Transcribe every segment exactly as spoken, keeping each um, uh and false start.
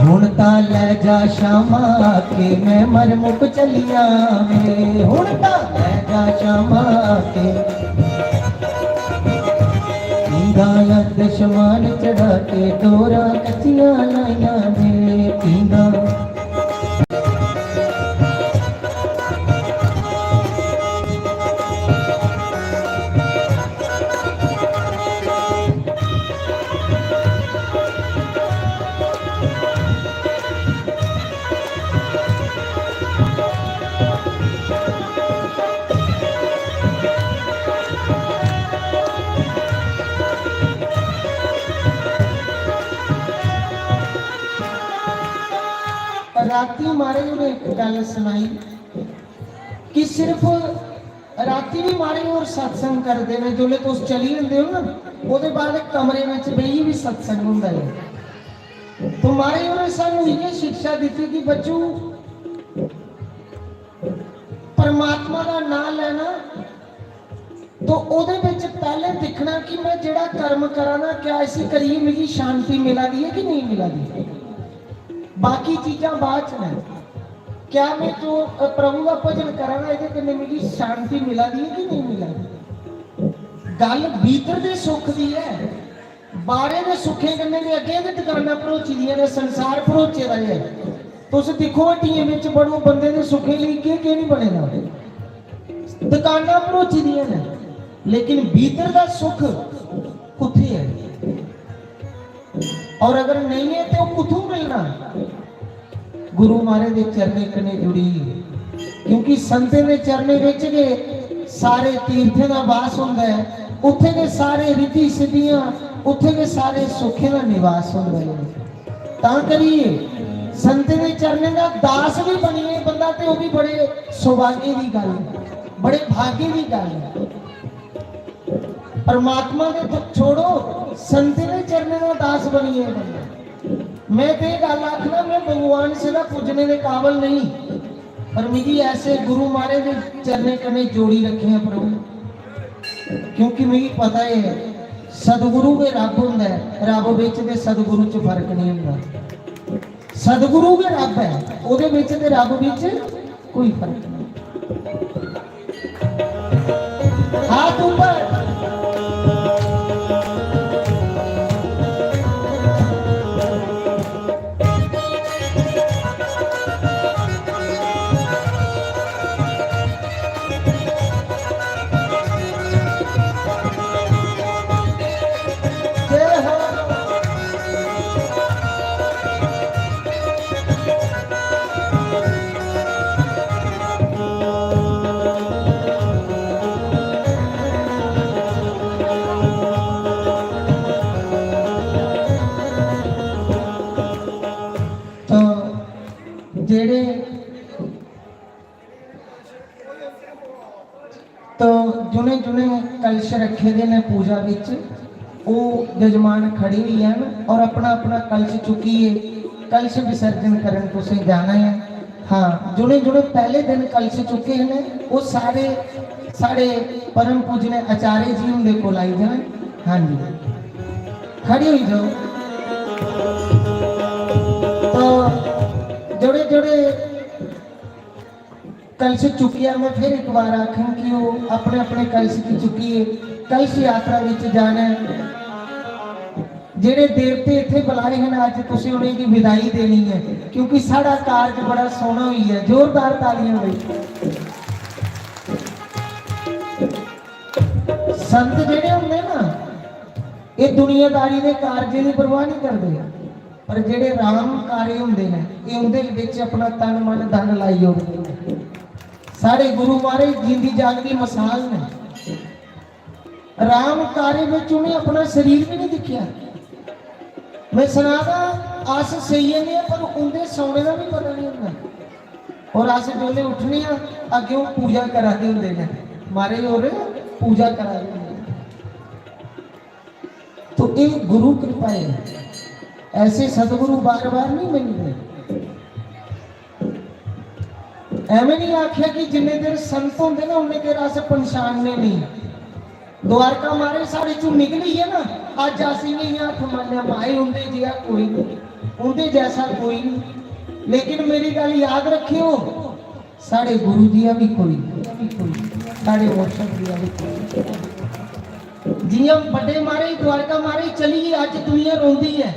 हुण तां लै जा शामा के मैं मरमुख चलिया में, हुण तां लै जा शामा के। पींदा अदशमान चढ़ा के डोरा कच्चियां लाइयां ने, पींदा। रातीं महाराज होरें इक गल्ल सनाई कि सिर्फ रातीं बी महाराज होर सत्संग करदे न, जिसलै तुस चली जंदे ओ ना, ओह्दे बाद कमरे बिच बेहियै बी सत्संग होंदा ऐ। तो महाराज होरें सानू इ'यै शिक्षा दित्ती कि बच्चू, परमात्मा दा नांऽ लैना, तो ओह्दे बिच पैह्लें दिक्खना कि मैं जेह्ड़ा कर्म करा ना, क्या इसी करियै मिगी शांति मिला दी ऐ कि नेईं मिला दी। बाकी चीजां बाद च न। क्या मैं जो, अ, प्रभु दा भजन करा ना, एह्दे कन्नै मिगी शांति मिला दी ऐ कि नेईं मिला दी? गल्ल भीतर दे सुख दी ऐ। बाह्रे दे सुखें कन्नै ते अग्गें गै दकानां भरोची दियां न, संसार भरोचे दा ऐ। तुस दिक्खो, हट्टियें बिच बड़ो, बंदे दे सुखें लेई केह् केह् निं बने दा। दकानां भरोची दियां न, लेकिन भीतर दा सुख कुत्थै ऐ? और अगर नेईं ऐ ते ओह् कुत्थूं मिलना? गुरु महाराज दे चरणें कन्नै जुड़ी, क्योंकि संतें दे चरणें बिच गै सारे तीर्थें दा वास होंदा ऐ, उत्थै गै सारे रिद्धि सिद्धियां, उत्थै गै सारे सुखें दा निवास होंदा ऐ। तां करियै संतें दे चरणें दा दास बी बनिए बंदा, ते ओह् बी बड़े सौभाग्य दी गल्ल ऐ, बड़े भाग्य दी गल्ल ऐ। परमात्मा दे दुख छोड़ो, संतें दे चरणें दा दास बनिए बंदा। मैं ते एह् गल्ल आखना, मैं भगवान सिवा पूजने दे काबल नेईं, पर मिगी ऐसे गुरु महाराज दे चरणें कन्नै जोड़ी रक्खेआ प्रभु, क्योंकि मिगी पता ऐ सतगुरु गै रब होंदा ऐ, रब बिच ते सतगुरु च फर्क नेईं होंदा। सतगुरु गै रब ऐ, ओह्दे बिच ते रब बिच कोई फर्क नहीं। हाथ ऊपर। तो जेह्ड़े तो जुने जुने कलश रखे दे ने पूजा बिच, ओह् जजमान खड़े होई जान और अपना अपना कलश चुक्कियै कलश विसर्जन करन तुसें जाना है। हाँ, जुने जुने पहले दिन कलश चुके ने, वो सारे साढ़े परम पूजने आचार्य जी हुंदे कोल आई जान। हाँ जी, खड़े होई जाओ। तो जोड़े जोड़े कलश चुक्कियै, मैं फिर इक बार आखङ कि ओह् अपने अपने कलश गी चुक्कियै कलश यात्रा विच जाना ऐ। जेह्ड़े देवते इत्थै बुलाए हन, अज्ज तुसें उ'नेंगी विदाई देनी ऐ, क्योंकि साढ़ा कारज बड़ा सोह्ना होई गेआ। जोरदार तालियां होई। संत जेह्ड़े होंदे ना, एह् दुनियादारी दे कारजें दी परवाह नहीं करदे। पर जेह्ड़े राम कारी होंदे ने, एह् उं'दे बिच अपना तन, मन, धन लाई ओड़दे ने। साढ़े गुरु महाराज जींदी जागदी मसाल ने। राम कारी बिच उ'नें अपना शरीर बी नहीं दिक्खेआ। मैं सनादा, अस सेई जन्ने आं, पर उं'दे सौने दा बी पता नहीं होंदा। और अस जोल्लै उट्ठने आं, अग्गें ओह् पूजा करा दे होंदे ने, महाराज होर पूजा करा दे होंदे ने। तो ये गुरु कृपा है, ऐसे सतगुरु बार बार नहीं मिलते। एवें नहीं आख्या कि जिन्ने देर संत होंदे ना, उन्ने देर अस पन्छानने नहीं। द्वारका मारे साढ़े चों निकली है ना, अज अस इयां इयां हत्थ मारने, माए उंदे जिहा कोई नहीं। उंदे जैसा कोई नहीं। लेकिन मेरी गल याद रखियो, साढ़े गुरु जिया भी कोई नहीं, साढ़े मुर्शद जिया भी कोई नहीं। जियां बड़े महाराज, द्वारका महाराज चली गे, अज्ज दुनिया रोंदी है,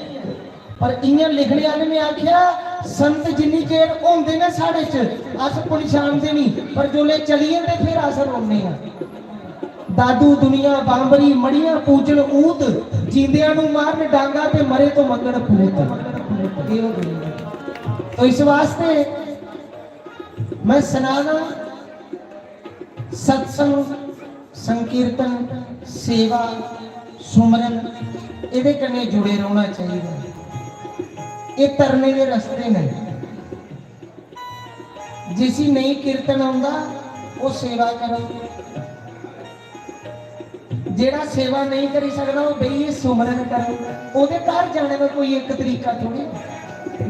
पर इयां लिखने वाले ने आख्या, संत जिन्नी चेर होंदे ने साढ़े च, अस पन्छानदे नहीं, पर जोले चली जंदे फिर अस रोने आं। दादू दुनिया बांबरी मड़ियां पूजन ऊत, जींदियां नू मारन डांगा ते मरे तो मंगन पूत। ये हो गई। तो इस वास्ते मैं सनाना, सत्संग, संकीर्तन, सेवा, सुमरन, एदे कन्नै जुड़े रौहना चाहिए। ये तरने दे रस्ते ने। जिसी नहीं कीर्तन आंदा, वो सेवा करो। जेड़ा सेवा नहीं करी सकदा, वो बेहियै सुमरन करो। ओदे घर जाने का कोई एक तरीका थोड़ी।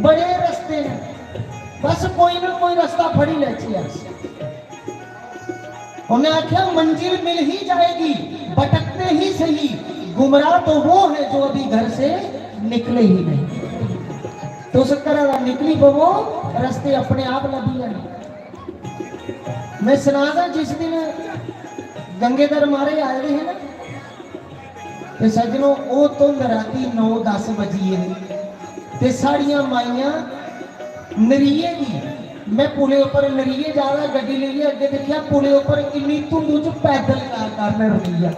बड़े रस्ते ने, बस कोई ना कोई रस्ता फड़ी लैचे अस। उन्हें आख्या, मंजिल मिल ही जाएगी, भटकते ही सही, गुमराह तो वो है जो अभी घर से निकले ही नहीं। तुस घरा दा निकली पवो, रस्ते अपने आप लब्भी जाने। मैं सनादा, जिस दिन गंगेधर मारे आए दे हे ना, ते सज्जनो, ओह धुंध राती नौ दस बजी गेदी, ते साढ़ियां माइयां नरीए दी, मैं पुले उप्पर नरीए जा दा, गड्डी लेइयै अग्गें दिक्खेआ, पुले उप्पर इन्नी धुंधु च पैदल जा करन रमीआ।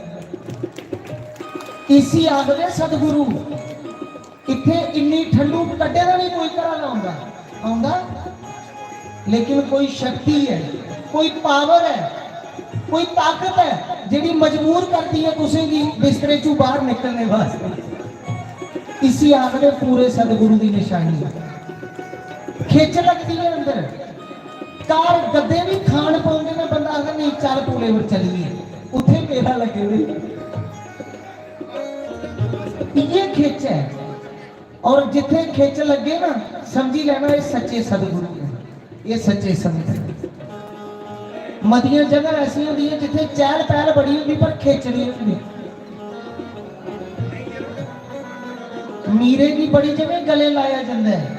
इसी आखदे सतगुरु। इत्थे इन्नी ठंडू कड्डे दा नहीं कोई घरा दा आंदा, आंदा, लेकिन कोई शक्ति है, कोई पावर है, कोई ताकत है, जेड़ी मजबूर करती है कुसै गी बिस्तरे चू बाहर निकलने वास्ते। इसी आखदे पूरे सतगुरु दी निशानी। खिच लगदी है अंदर। कार गद्दे भी खान पौंदे ने, बंदा आखदा, "नहीं, चल, पूरे पर चलिए, उत्थे मेला लगे दे।" इये खिच है। और जिथे खिच लगे ना, समझी लेना, ये सच्चे सतगुरु ने, ये सच्चे संत ने। मतियां जगह ऐसी होंदी है, जिथे चहल पहल बड़ी होंदी, पर खिच नहीं होंदी। मीरे की बड़ी जगह गले लाया जाता है।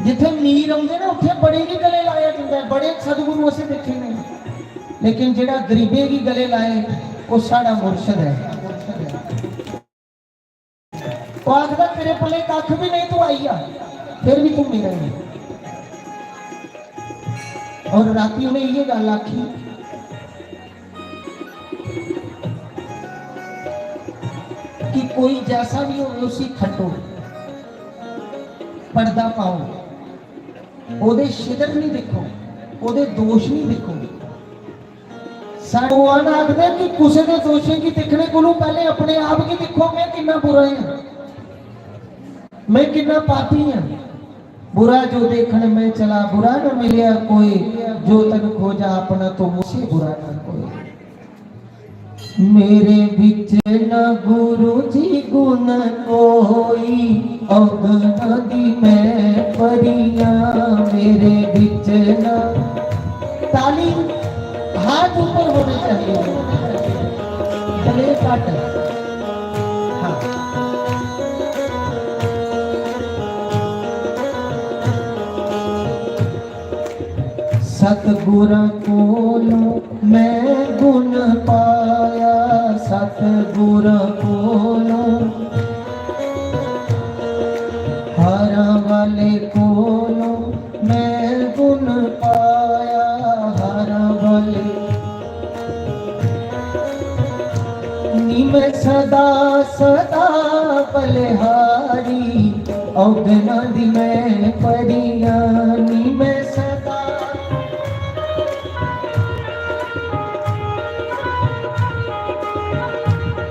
जिथे मीर आंदे ना, उथे बड़े की गले लाया जाता है। बड़े सतगुरु असें देखे ने, लेकिन जेड़ा गरीबे की गले लाए, वो साड़ा मुर्शद है। वो आखदा, "तेरे पल्ले कख भी नहीं, तू आई जा, फिर भी तू मेरा ही है।" और राती उन्हें ये गल आखी कि कोई जैसा भी हो, उसी खटो, पर्दा पाओ, ओदे छिद्र नहीं देखो, ओदे दोष नहीं देखो। साढ़े भगवान आखदे कि कुसै दे दोशें गी दिक्खने कोलू पैह्लें अपने आप गी दिक्खो, मैं किन्ना बुरा आं, मैं किन्ना पापी आं। बुरा जो देखण मैं चला, बुरा न मिलेआ कोई, जो तन खोजा अपना, तो मुझसे बुरा ना कोई। मेरे बिच ना गुरु जी गुण कोई, अवगुणा दी मैं परियां। मेरे बिच ना, ताली हाथ ऊपर होने चाहिए, गले कट। हाँ। सतगुरां कोलों मैं गुण पाया, सतगुरां कोलों, हारां वाले कोलों मैं गुण पाया, हारां वाले। नी मैं सदा सदा बलिहारी, औगना दी मैं परियां। नी मैं सदा,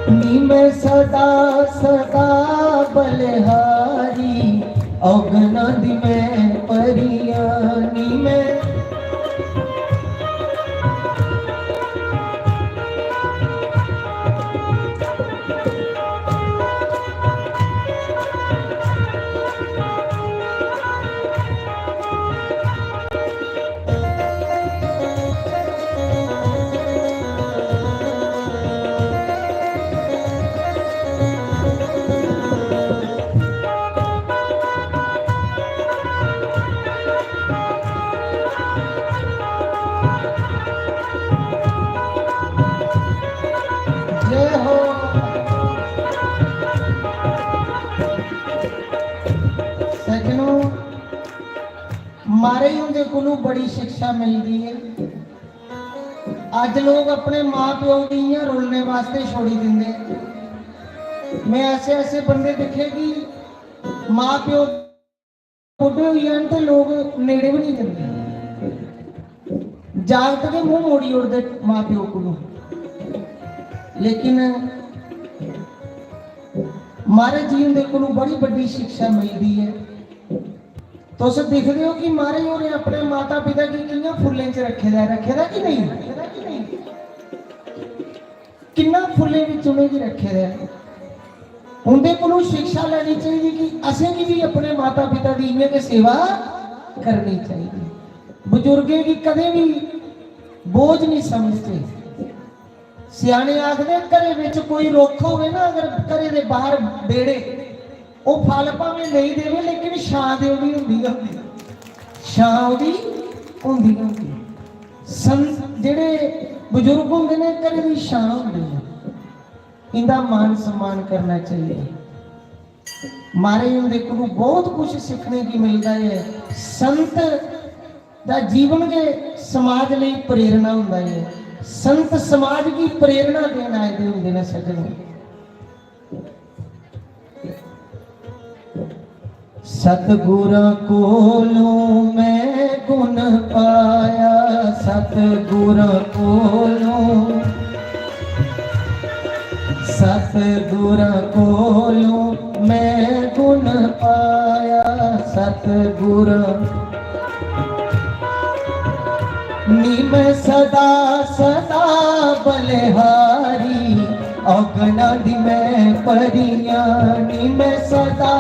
नी मैं सदा सदा बलिहारी, औगना दी मैं परियां। नी मैं मारे हुंदे कोलू बड़ी शिक्षा मिलदी ऐ। अज्ज लोग अपने मां प्यो गी इ'यां रुलने वास्ते छोड़ी दिंदे। मैं ऐसे ऐसे बंदे दिक्खे कि मां प्यो बुड्ढे होई जान ते लोग नेड़े बी नहीं जंदे। जागत गै मूंह मोड़ी ओड़दे मां प्यो कोलू। लेकिन महाराज जी हुंदे कोलू बड़ी बड्डी शिक्षा मिलदी ऐ। तुस दिखदे हो कि महाराज होरें अपने माता पिता गी कि'यां फुल्लें च रक्खे दा ऐ, रक्खे दा कि नेईं? किन्ना फुल्लें बिच उ'नेंगी रक्खे दा ऐ। उं'दे कोलू शिक्षा लैनी चाहिदी कि असेंगी भी अपने माता पिता दी इ'यां गै सेवा करनी चाहिदी। बजुर्गें गी कदें भी बोझ नहीं समझदे। स्याने आखदे, घरै बिच कोई रुक्ख होवे ना, अगर घरै दे बाहर बेड़े, ओह् फल भावें नेईं देवे, लेकिन छां ते ओह्दी होंदी गै होंदी, छां ओह्दी होंदी गै होंदी। संत जेह्ड़े बजुर्ग होंदे ने, घरै दी छां होंदे ने, इंदा मान सम्मान करना चाहिए। महाराज हुंदे कोलू बहुत कुछ सीखने की मिलदा है। संत दा जीवन गै समाज लेई प्रेरणा हुंदा है। संत समाज की प्रेरणा देन आए दे हुंदे ने सज्जनो। सतगुरां कोलों मैं गुण पाया, सतगुरां कोलों, सतगुरां कोलों मैं गुण पाया, सतगुरां नी मैं सदा सदा बलिहारी, औगणां दी मैं परियां नी मैं सदा।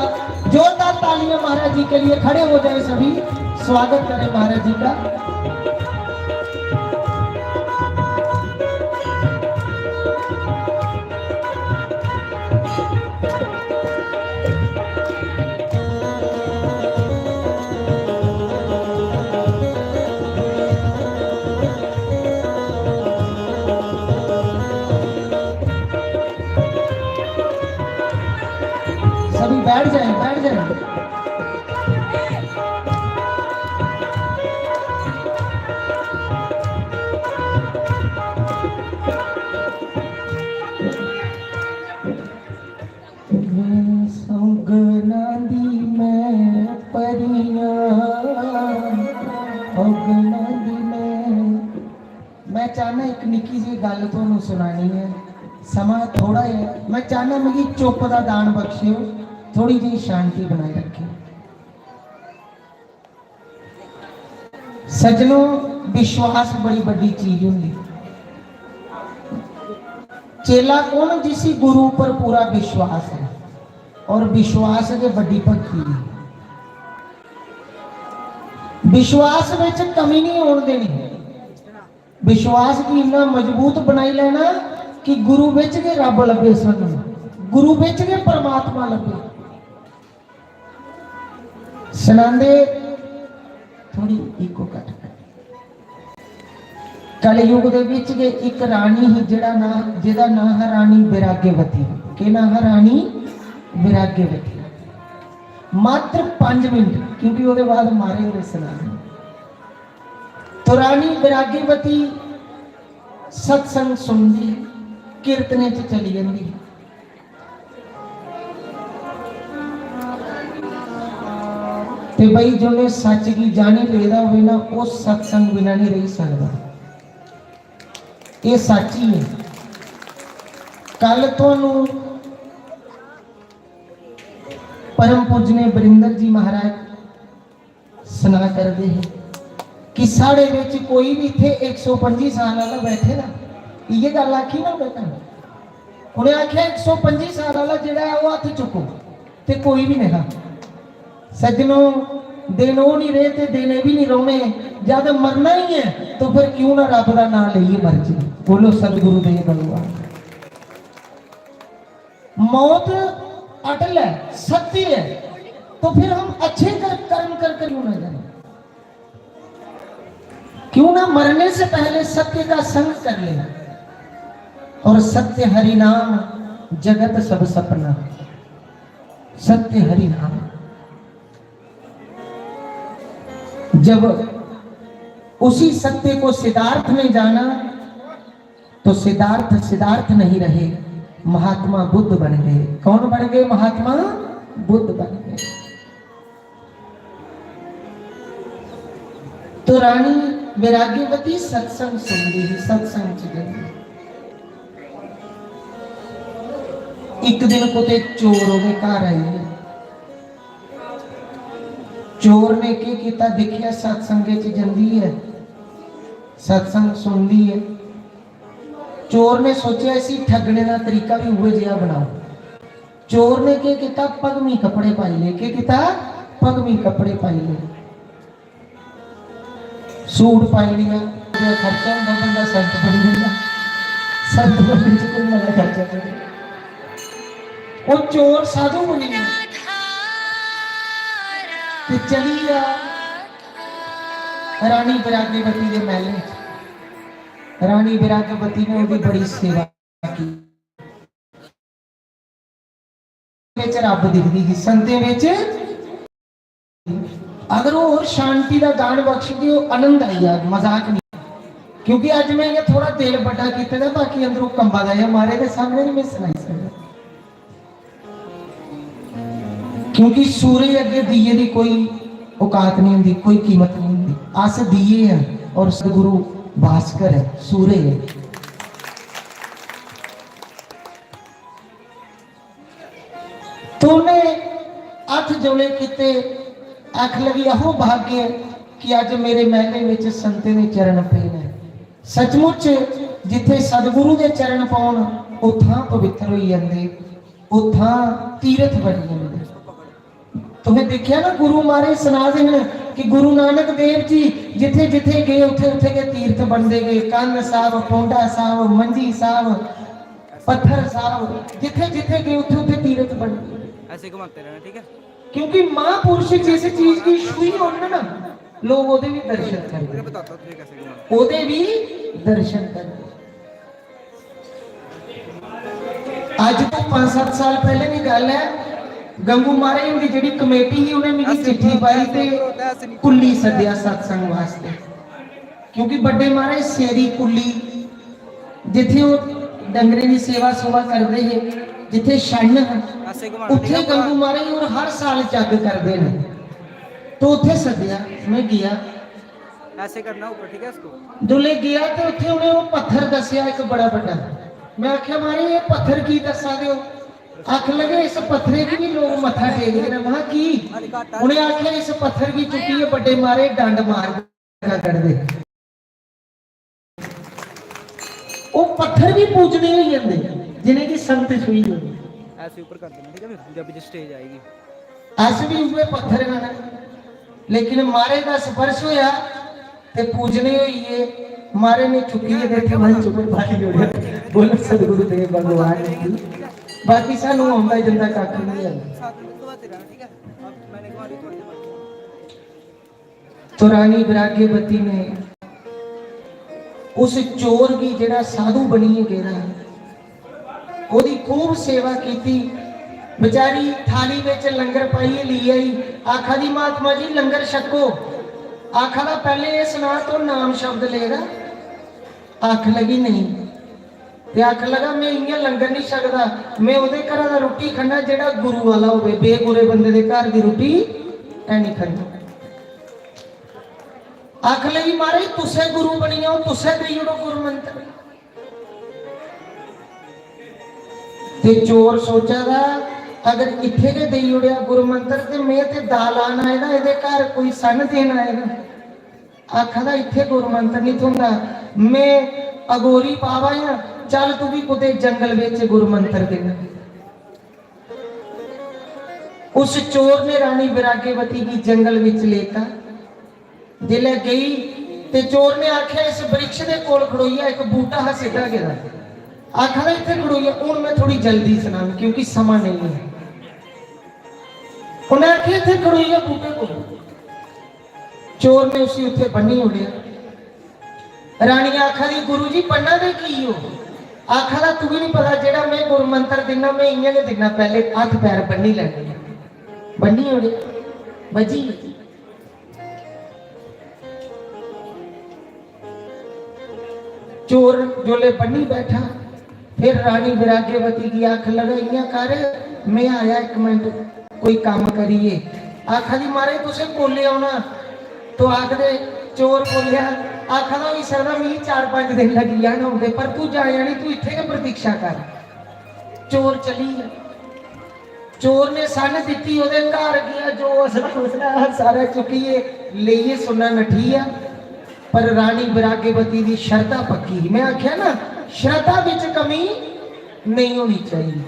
जोरदार तालियां महाराज जी के लिए, खड़े हो जाए सभी, स्वागत करें महाराज जी का। सभी बैठ जाएं, बैठ जाएं। सौगना दी मैं परियां, सौगना दी मैं। मैं चाहना इक निक्की जी गल्ल तुहानू सुनानी है, समां थोड़ा है, मैं चाहना मिगी चुप दा दान बख्शेओ, थोड़ी जी शांति बनाए रखेओ। सज्जनो, विश्वास बड़ी बड़ी चीज होंदी। चेला कौन, जिसी गुरु पर पूरा विश्वास है, और विश्वास के बड़ी भक्ति है। विश्वास में कमी नहीं होने देनी। विश्वास की इन्ना मजबूत बनाई लेना कि गुरु विच के रब लभे सानू, गुरु विच के परमात्मा लभे। सनांदे, थोड़ी इको कट कर। कलयुग दे विच गै इक रानी ही, जेह्ड़ा नां, जेह्दा नां हा रानी विराग्यवती। केह् नां हा रानी? विराग्यवती। मात्र पंज मिनट, क्योंकि ओह्दे बाद मारे होरे सनाने। तो रानी विराग्यवती सत्संग सुनदी, कीर्तने च चली जंदी। ते भाई, जिन्हें सच गी जानी लेदा होवे ना, ओह् सत्संग बिना नहीं रही सकदा। ये सच ही है। कल तुहानू परम पूजने वरिंदर जी महाराज सना करदे हे कि साढ़े विच कोई भी इत्थे इक सौ पंजी साल आह्ला बैठे दा, इ'यै गल्ल आखी ना उ'नें कल। उ'नें आखेआ, "इक सौ पंजी साल आह्ला जेह्ड़ा ऐ, ओह् हत्थ चुक्को।" ते कोई भी नेहा। सज्जनो, दिन ओह् नहीं रेह् ते दिन एह् भी नहीं रौह्ने। जद मरना ही ऐ, तो फिर क्यों ना रब दा नां लेइयै मरचै। बोलो सतगुरु देव भगवान। मौत अटल है, सत्य है, तो फिर हम अच्छे कर, कर्म कर कर क्यों ना जाएं? क्यों ना मरने से पहले सत्य का संग कर लें? और सत्य हरि नाम जगत सब सपना, सत्य हरि नाम। जब उसी सत्य को सिद्धार्थ ने जाना, तो सिद्धार्थ सिद्धार्थ नहीं रहे, महात्मा बुद्ध बन गए। कौन बन गए? महात्मा बुद्ध बन गए। तो रानी वैराग्यवती सत्संग सुनदी ही, सत्संग च जंदी। एक दिन कुते चोर ओदे घर आए। चोर ने केह् कीता, दिक्खेआ सत्संगे च जंदी ऐ, सत्संग सुनदी ऐ। चोर ने सोचेआ इसी ठगने दा तरीका भी उ'ऐ जेहा बनाओ। चोर ने केह् कीता, भगमी कपड़े पाई ले। केह् कीता? भगमी कपड़े पाई ले। सूट पाई लिया, जो खर्चा होंदा बंदा सेंट बनी जंदा। सेंट बनने च कोई मता खर्चा करो। वो चोर साधु बनी गया ते चली गया रानी विराग्यवती के महल में। रानी विराग्यवती ने उनकी बड़ी सेवा की। विच रब दिखदी ही, संतें विच। अगर वो होर शांति दा दान बख्शदी, वो आनंद आई जाग, मजाक नहीं। क्योंकि अज मैं इ'यां थोड़ा दिल बड्डा कीते दा, बाकी अंदरों कंबा दा ऐ, मारे दे सामने नहीं मैं सनाई सकदा। क्योंकि सूरज अग्गे दिए दी कोई औकात नहीं होंदी, कोई कीमत नहीं होंदी। अस दिए हैं और सदगुरु भास्कर है, सूरज है। तो उन्हें हत्थ जोड़े कीते, आख लगी, "अहो भाग्य कि अज मेरे महले विच संतें दे चरण पे ने।" सचमुच जिथे सदगुरु दे चरण पौन, उत्थां पवित्र होई जंदे, उत्थां तीरथ बनी जंदे। तुसें देखिया ना, गुरु महाराज सना दे हैं कि गुरु नानक देव जी जिथे जिथे गए, उथे उथे के तीर्थ बनते गए। कंध साहब, पोंडा साहब, मंजी साहब, पत्थर साहब, जिथे जिथे गए, उथे उथे तीर्थ बनते गए। ऐसे घुमाते रहना, ठीक है? क्योंकि महापुरुष जिस चीज की छुई होन ना, लोग ओदे भी दर्शन करते। मैं बताता हूँ तुझे कैसे घुमाना। ओदे भी दर्शन करते। अज तो पांच सत्त साल पहले की गल है, गंगू महाराज हुंदी जेह्ड़ी कमेटी ही, उ'नें मिगी चिट्ठी पाई ते कुल्ली सद्देआ सत्संग वास्ते। क्योंकि बड्डे महाराज सेरी कुल्ली, जिथे ओह् डंगरें दी सेवा सुवा करदे हे, जिथे छन्न हा, ऐसे घुमाना, उत्थे ठीक है? गंगू महाराज होर हर साल जग करदे न। तो उत्थे सद्देआ, में गेआ। ऐसे करना ऊपर, ठीक है, इसको। दुल्ले गेआ ते उत्थे उ'नें ओह् पत्थर दस्सेआ इक बड़ा बड्डा। मैं आखेआ, "महाराज, एह् पत्थर की दस्सा दे ओ?" आखन लगे, "इस पत्थरे गी बी लोक मत्था टेकदे न।" महां, "की?" उ'नें आखेआ, "इस पत्थर गी चुक्कियै बड्डे महाराज डंड मार कड्ढदे।" ओह् पत्थर बी पूजने होई जंदे, जि'नेंगी संत छूही होंदे। ऐसे ऊपर कर देना, ठीक है, फिर जब भी स्टेज आएगी। अस भी उ'ऐ पत्थर गै न, लेकिन महाराज दा स्पर्श होया ते पूजने होई गे। महाराज ने चुक्कियै ते इत्थै मंच उप्पर बाही ओड़ेआ। बोलो सतगुरु देव भगवान की। बाकी सानू औंदा जंदा कक्ख नहीं है। तो रानी विराग्यवती ने उस चोर गी, जेड़ा साधु बनियै गेदा हा, ओदी खूब सेवा कीती। बेचारी थाली विच लंगर पाइयै लेई आई, आखा दी, "महात्मा जी, लंगर छको।" आखा दा, "पैह्ले एह् सना, तो नाम शब्द लेदा?" आख लगी, "नहीं।" ते आख लगा, "मैं इ'यां लंगर नहीं छकदा, मैं ओदे घरा दा रुट्टी खन्ना जेड़ा गुरु वाला होवे, बेगुरे बंदे दे घर दी रुट्टी है नहीं खन्ना।" आख लगी, "महाराज, तुसै गुरु बनी जाओ, तुसै देई ओड़ो गुरु मंत्र।" ते चोर सोचा दा, "अगर इत्थे गै देई ओड़ेआ गुरु मंत्र, ते मैं ते दालान आए दा, एदे घर कोई सन्न देन आए दा।" आखा दा, "इत्थे गुरु मंत्र नहीं थ्होंदा, मैं अगोरी बाबा आं, चल तुगी कुते जंगल बिच गुरु मंत्र देना।" उस चोर ने रानी विराग्यवती गी जंगल विच लेता। जिसलै गई ते चोर ने आख्या, "इस वृक्ष दे कोल खड़ोइयै," इक बूटा हा सिद्धा गेदा, आखा दा, "इत्थे खड़ोइयै, हुन मैं थोड़ी जल्दी सनां क्योंकि समां नेईं ऐ।" उन्हें आखेआ, "इत्थे खड़ोइयै बूटे कोल।" चोर ने उसी उत्थे बन्नी ओड़ेआ। रानी आखा दी, "गुरु जी, बन्ना दे की ओ?" आखा दा, "तुगी नहीं पता, जेड़ा मैं गुरु मंत्र दिन्ना, मैं इयां गै दिन्ना, पैहले हत्थ पैर बन्नी लैन्नी आं।" बन्नी ओड़े, बजी। चोर जोल्लै बन्नी बैठा, फिर रानी विराग्यवती गी आखन लगा, "इ'यां कर, में आया इक मिंट, कोई कम्म करिए।" आखा दी, "महाराज, तुसें कोल्ले औना?" तो आखदे, चोर बोलेआ, आखा दा, "होई सकदा मिगी चार पंज दिन लग्गी जान औंदे, पर तू जायां निं, तू इत्थै गै प्रतीक्षा कर।" चोर चली गेआ। चोर ने सन्न दित्ती, ओह्दे घर गेआ, जो उसदा उसदा हा, सारा चुक्कियै लेइयै सुन्ना नठी गेआ। पर रानी विराग्यवती दी शरधा पक्की ही। में आखेआ ना, शरधा बिच कमी नेईं होनी चाहिदी।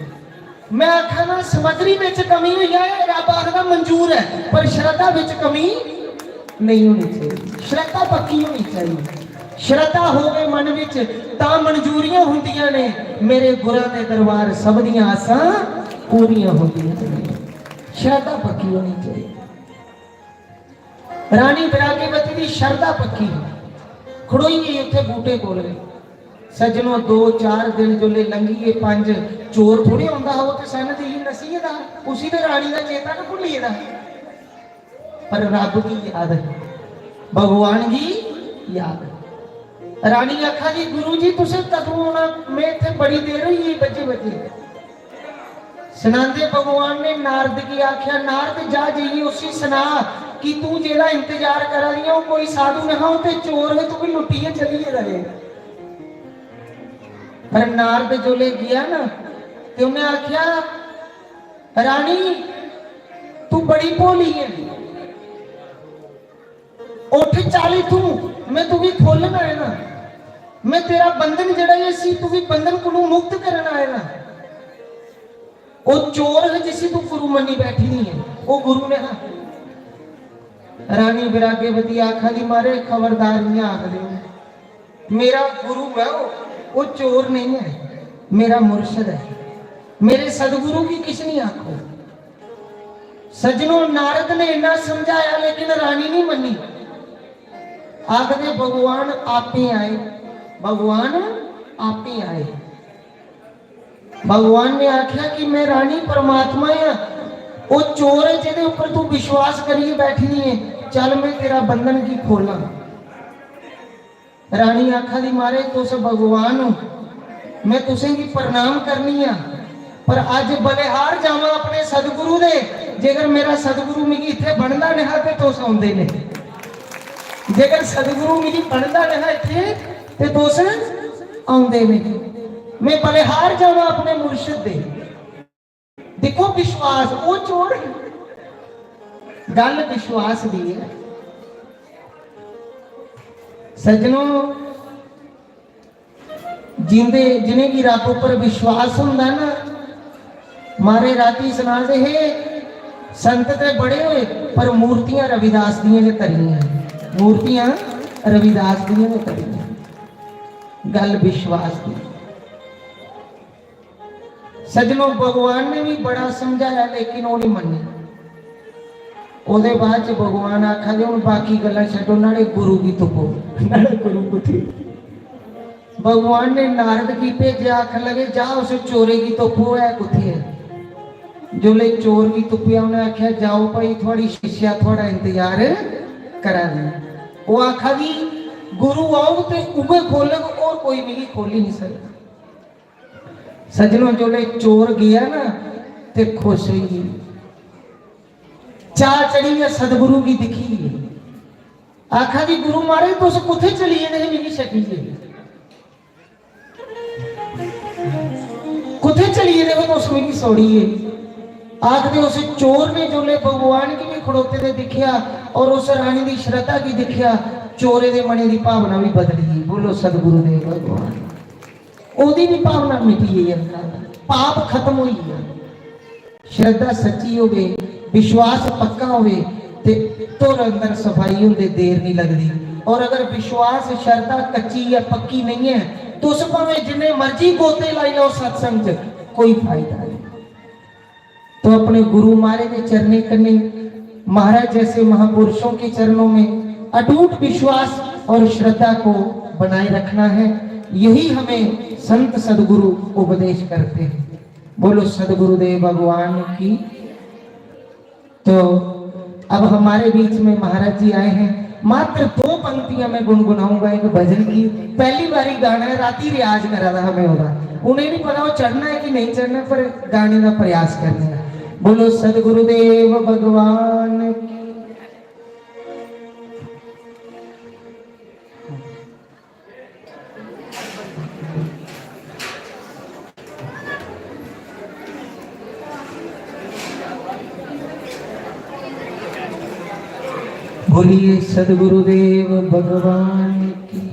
मैं आखा ना, समग्री बिच कमी होई जाए, रब आखदा मंजूर ऐ, पर शरधा बिच कमी नेईं होनी चाहिदी। शरधा पक्की होनी चाहिदी। शरधा होवे मन विच, तां मंजूरियां हुंदियां ने। मेरे गुरां दे दरबार, सब दियां आसां पूरियां हुंदियां ने। शरधा पक्की होनी चाहिदी। रानी विराग्यवती दी शरधा पक्की ही। खड़ोई गेई उत्थे बूटे कोल। सज्जनो, दो चार दिन जोल्ले लंघी गे, पंज, चोर थोड़े औंदा हा, ओह् ते सन्न देइयै नस्सी गेदा हा। उसी ते रानी दा चेता गै भुल्ली गेदा हा। पर रब गी याद है, भगवान गी याद है। रानी आखा दी, "गुरु जी, तुसें कदूं औना? में इत्थे बड़ी देर होई गेई बज्जे बज्जे।" सनांदे भगवान ने नारद गी आख्या, "नारद, जा जाइयै उसी सना कि तू जेह्दा इंतजार करा दी ऐ, ओह् कोई साधु नेहा, ओह् ते चोर है, तुगी लुट्टियै चली गेदा ऐ।" पर नारद जोल्ले गेआ ना, ते उन्हें आख्या, "रानी, तू बड़ी भोली है, उठ, चल इत्थूं, मैं तुगी खोलन आए ना, मैं तेरा बंधन जेह्ड़ा ऐ, इसी तुगी बंधन कोलू मुक्त करन आए ना।" ओह् चोर है जिसी तू गुरु मन्नी बैठी दी है, ओह् गुरु ने हा। रानी विराग्यवती आखा दी, "मारे, खबरदार इ'यां आखदे हो, मेरा गुरु है ओह्, ओह् चोर नहीं है, मेरा मुर्शद है, मेरे सदगुरु गी किश नहीं आखो।" सज्जनो, नारद ने इन्ना समझाया, लेकिन रानी नहीं मन्नी। आखदे, "भगवान आपे आए, भगवान आपे आए।" भगवान ने आख्या कि मैं रानी परमात्मा हां, ओह् चोर है जेह्दे उप्पर तू विश्वास करियै बैठी दी है, चल मैं तेरा बंधन गी खोलां। रानी आखा दी, "महाराज, तुस भगवान हो, मैं तुसेंगी प्रणाम करनी आं, पर अज्ज बलिहार जावां अपने सदगुरु दे, जेकर मेरा सदगुरु मिगी इत्थे बनदा नेहा ते तुस औंदे नेहे, जेकर सदगुरु मिगी बनदा नेहा इत्थे ते तुस औंदे नेहे। मैं बलिहार जावां अपने मुर्शिद दे।" दिक्खो विश्वास, ओह् चोर ही। गल्ल विश्वास दी ऐ। सज्जनो, जिंदे, जिनेंगी रब उप्पर विश्वास होंदा ना, मारे राती सनादे हे, संत ते बड़े होए, पर मूर्तियां रविदास दियां गै करियां, मूर्तियां रविदास दियां गै करियां। गल्ल विश्वास दी। सज्जनो, भगवान ने भी बड़ा समझाया, लेकिन ओह् नहीं मन्ने। ओह्दे बाद च भगवान आखा दे, "हुन बाकी गल्लां छड्डो, न्हाड़े गुरु गी तुप्पो।" न्हाड़े गुरु कुत्थै? भगवान ने नारद गी भेजेआ, आखन लगे, "जा, उस चोरे गी तुप्पो, है कुत्थै ऐ?" जोल्लै चोर गी तुप्पेआ, उ'नें आखेआ, "जाओ भाई, थुआड़ी शिष्या थुआड़ा इंतजार करा दी।" ओह् आखा दी, "गुरु औग ते उ'ऐ खोलग, होर कोई मिगी खोली नहीं सकदा।" सज्जनो, जोल्लै चोर गेआ ना ते खुश होई गे, चाऽ चढ़ी गेआ, सदगुरु गी दिक्खियै आखा दी, "गुरु महाराज, तुस कुत्थै चली गेदे हे मिगी छड्डियै? कुत्थै चली गेदे हो तुस मिगी छोड़ियै?" आखदे, उस चोर ने जोल्लै भगवान गी भी खड़ोते दे दिक्खेआ और उस रानी दी श्रद्धा गी दिक्खेआ, चोरे दे मनै दी भावना भी बदली गई। बोलो सतगुरु देव भगवान। ओह्दी भी भावना मिटी गई, अहंकार दा पाप खत्म होई गया। श्रद्धा सच्ची होवे, विश्वास पक्का होवे ते तुर अंदर सफाई होंदे देर नहीं लगदी। और अगर विश्वास, श्रद्धा कच्ची या पक्की नहीं है, तुस भावें जिन्ने मर्जी गोते लाई लैओ सत्संग च, कोई फायदा नहीं। तो अपने गुरु महाराज के चरणें कन्ने, महाराज जैसे महापुरुषों के चरणों में अटूट विश्वास और श्रद्धा को बनाए रखना है। यही हमें संत सदगुरु उपदेश करते हैं। बोलो सदगुरुदेव भगवान की। तो अब हमारे बीच में महाराज जी आए हैं, मात्र दो पंक्तियां मैं गुनगुनाऊंगा एक भजन की। पहली बारी गाना है, राती रियाज करा दा हा मैं ओदा। उ'नें नहीं पता वो चढ़ना है कि नहीं चढ़ना, पर गाने का प्रयास करने हैं। बोलो सदगुरुदेव भगवान की। बोलिए सदगुरुदेव भगवान की।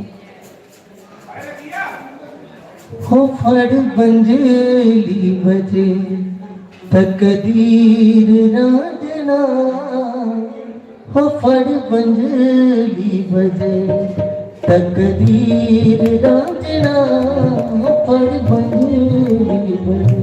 हो फड़ बंजेली बजे तकदीर रांझणा, हो फड़ बंजेली बजे तकदीर रांझणा, हो फड़ बंजेली बजे।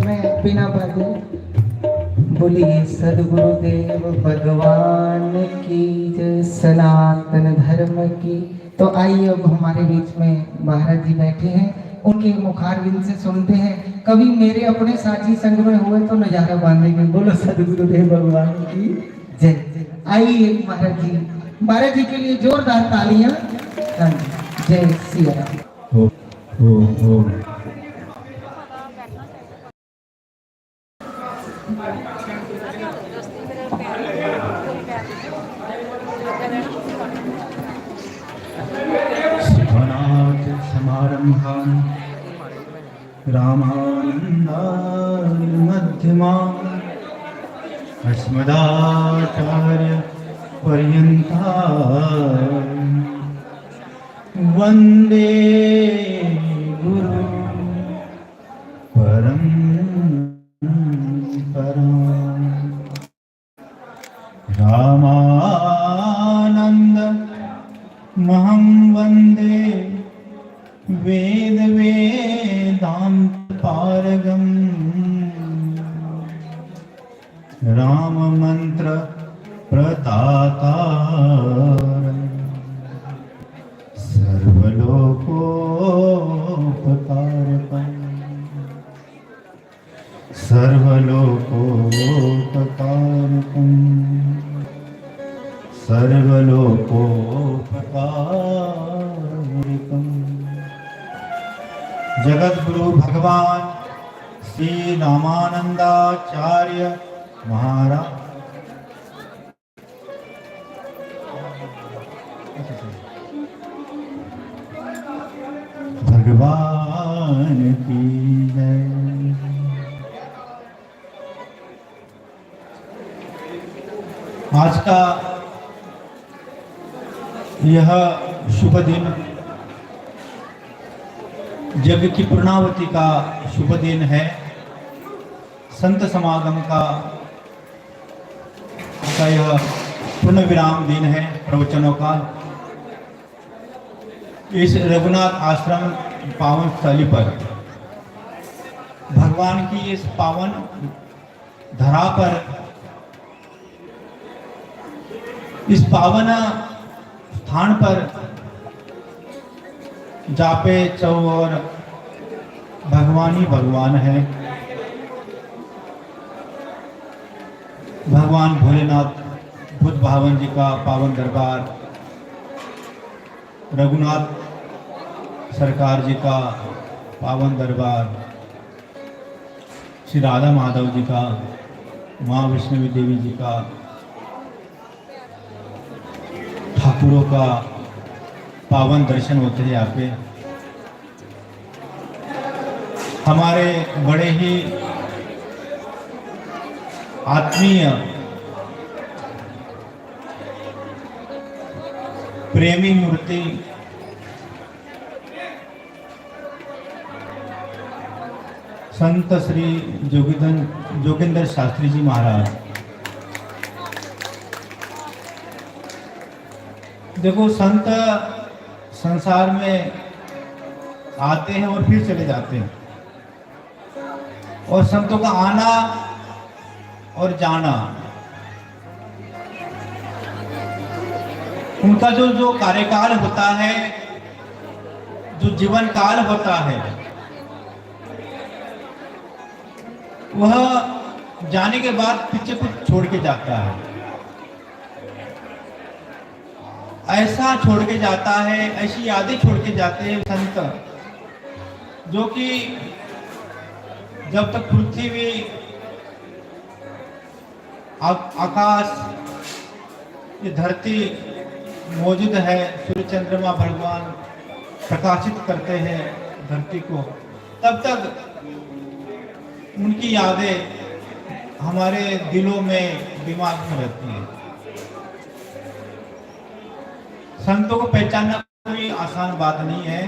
मैं बिना बाजे बोलिए सदगुरुदेव भगवान की जय, सनातन धर्म की। तो आइए, अब हमारे बीच में महाराज जी बैठे हैं, उनके मुखारविंद से सुनते हैं। कभी मेरे अपने साथी संग में हुए तो नजारा बांधेंगे। बोलो सदगुरुदेव भगवान की जय। आइए महाराज जी, महाराज जी के लिए जोरदार तालियां। हाँ जी, जय सिया राम। हो, हो, हो। शिवनाथ समारंभान रामानंदान मध्यमा अस्मदाचार्य पर्यंता वंदे गुरु परंपरा। रामानंद महं वंदे वेद वेदांत पारगम राम मंत्र प्रतातार सर्वलोकोपकारकम सर्वलोकोपकारकम सर्वलोकोपकारकम। जगत गुरु भगवान श्री रामानंदाचार्य महाराज भगवान की जय। आज का यह शुभ दिन, यज्ञ की पूर्णावती का शुभ दिन है। संत समागम का, का यह पुनर्विराम दिन है प्रवचनों का। इस रघुनाथ आश्रम पावन स्थली पर, भगवान की इस पावन धरा पर, इस पावन स्थान पर जापे चौ और भगवान ही भगवान है। भगवान भोलेनाथ बुद्ध भगवान जी का पावन दरबार, रघुनाथ सरकार जी का पावन दरबार, श्री राधा माधव जी का, माँ वैष्णवी देवी जी का, ठाकुरों का पावन दर्शन होते हैं यहाँ पे। हमारे बड़े ही आत्मीय प्रेमी मूर्ति संत श्री जोगिंदर जोगिंदर शास्त्री जी महाराज। देखो, संत संसार में आते हैं और फिर चले जाते हैं, और संतों का आना और जाना, उनका जो जो कार्यकाल होता है, जो जीवन काल होता है, वह जाने के बाद पीछे कुछ छोड़ के जाता है। ऐसा छोड़ के जाता है, ऐसी यादें छोड़ के जाते हैं संत, जो कि जब तक पृथ्वी, आ-, आकाश, ये धरती मौजूद है, सूर्य चंद्रमा भगवान प्रकाशित करते हैं धरती को, तब तक उनकी यादें हमारे दिलों में, दिमाग में रहती हैं। संतों को पहचानना कोई आसान बात नहीं है,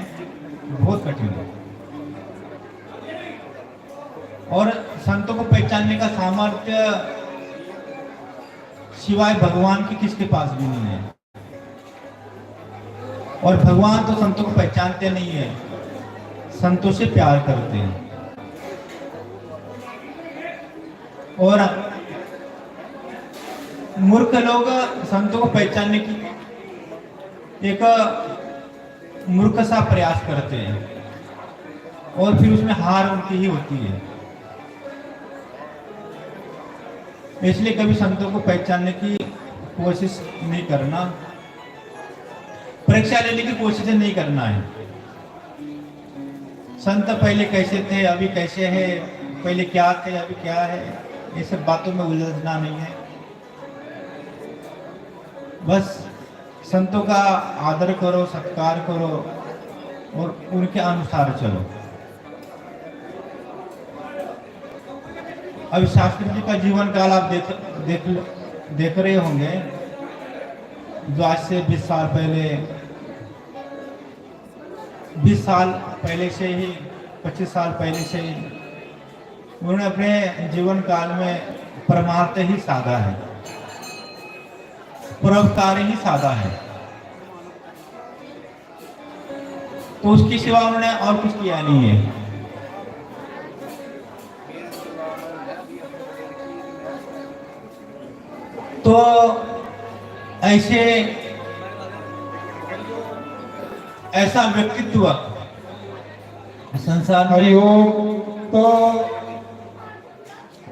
बहुत कठिन है। और संतों को पहचानने का सामर्थ्य सिवाय भगवान के किसके पास भी नहीं है। और भगवान तो संतों को पहचानते नहीं है, संतों से प्यार करते हैं। और मूर्ख लोग संतों को पहचानने की एक मूर्ख सा प्रयास करते हैं और फिर उसमें हार उनकी ही होती है। इसलिए कभी संतों को पहचानने की कोशिश नहीं करना, परीक्षा लेने की कोशिश नहीं करना है। संत पहले कैसे थे, अभी कैसे हैं, पहले क्या थे, अभी क्या है, ये सब बातों में उलझना नहीं है। बस संतों का आदर करो, सत्कार करो और उनके अनुसार चलो। अब शास्त्री जी का जीवन काल आप देख देख देख रहे होंगे, जो आज से बीस साल पहले, बीस साल पहले से ही, पच्चीस साल पहले से ही उन्होंने अपने जीवन काल में परमार्थ ही साधा है, परोपकार ही साधा है। तो उसके सिवा उन्होंने और कुछ किया नहीं है। तो ऐसे, ऐसा व्यक्तित्व संसार में हरिओम। तो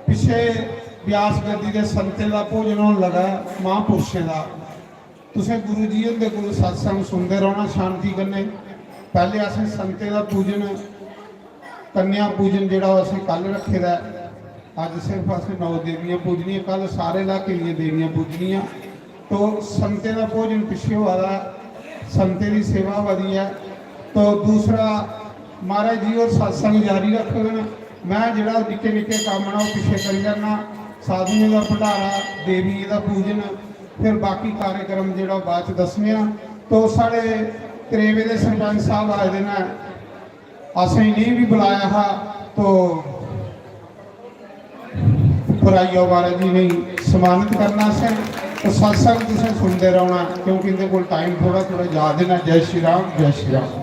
पिछे व्यास गद्दी दे संतें दा भोजन होन लगा, महापुरुषें दा। तुसें गुरु जी हुंदे कोल सत्संग सुनदे रौह्ना शांति कन्नै। पैह्ले असें संतें दा पूजन, कन्या पूजन जेह्ड़ा ओह् असें कल रक्खे दा ऐ। अज्ज सिर्फ असें नौ देवियां पूजनियां, कल सारे इलाके दियां देवियां पूजनियां। तो संतें दा भोजन पिच्छे होआ दा ऐ, संतें दी सेवा होआ दी ऐ। तो दूसरा, महाराज जी होर सत्संग जारी रखङन। में जेह्ड़ा निक्के निक्के कम्म न ओह् पिच्छे करी लैन्ना। साधुएं दा भंडारा, देवियें दा पूजन, फिर बाकी कार्यक्रम जेह्ड़ा बाद च दस्सने आं। तो साढ़े त्रेवे दे सरपंच साहब आए दे न, असें इ'नेंगी बी बुलाया हा। तो उप्पर आई जाओ महाराज जी, इ'नेंगी सम्मानित करना असें। तो सत्संग तुसें सुनदे रौह्ना, क्योंकि इं'दे कोल टाइम थोह्ड़ा थोह्ड़ा ज्यादा ना। जय श्री राम, जय श्री राम।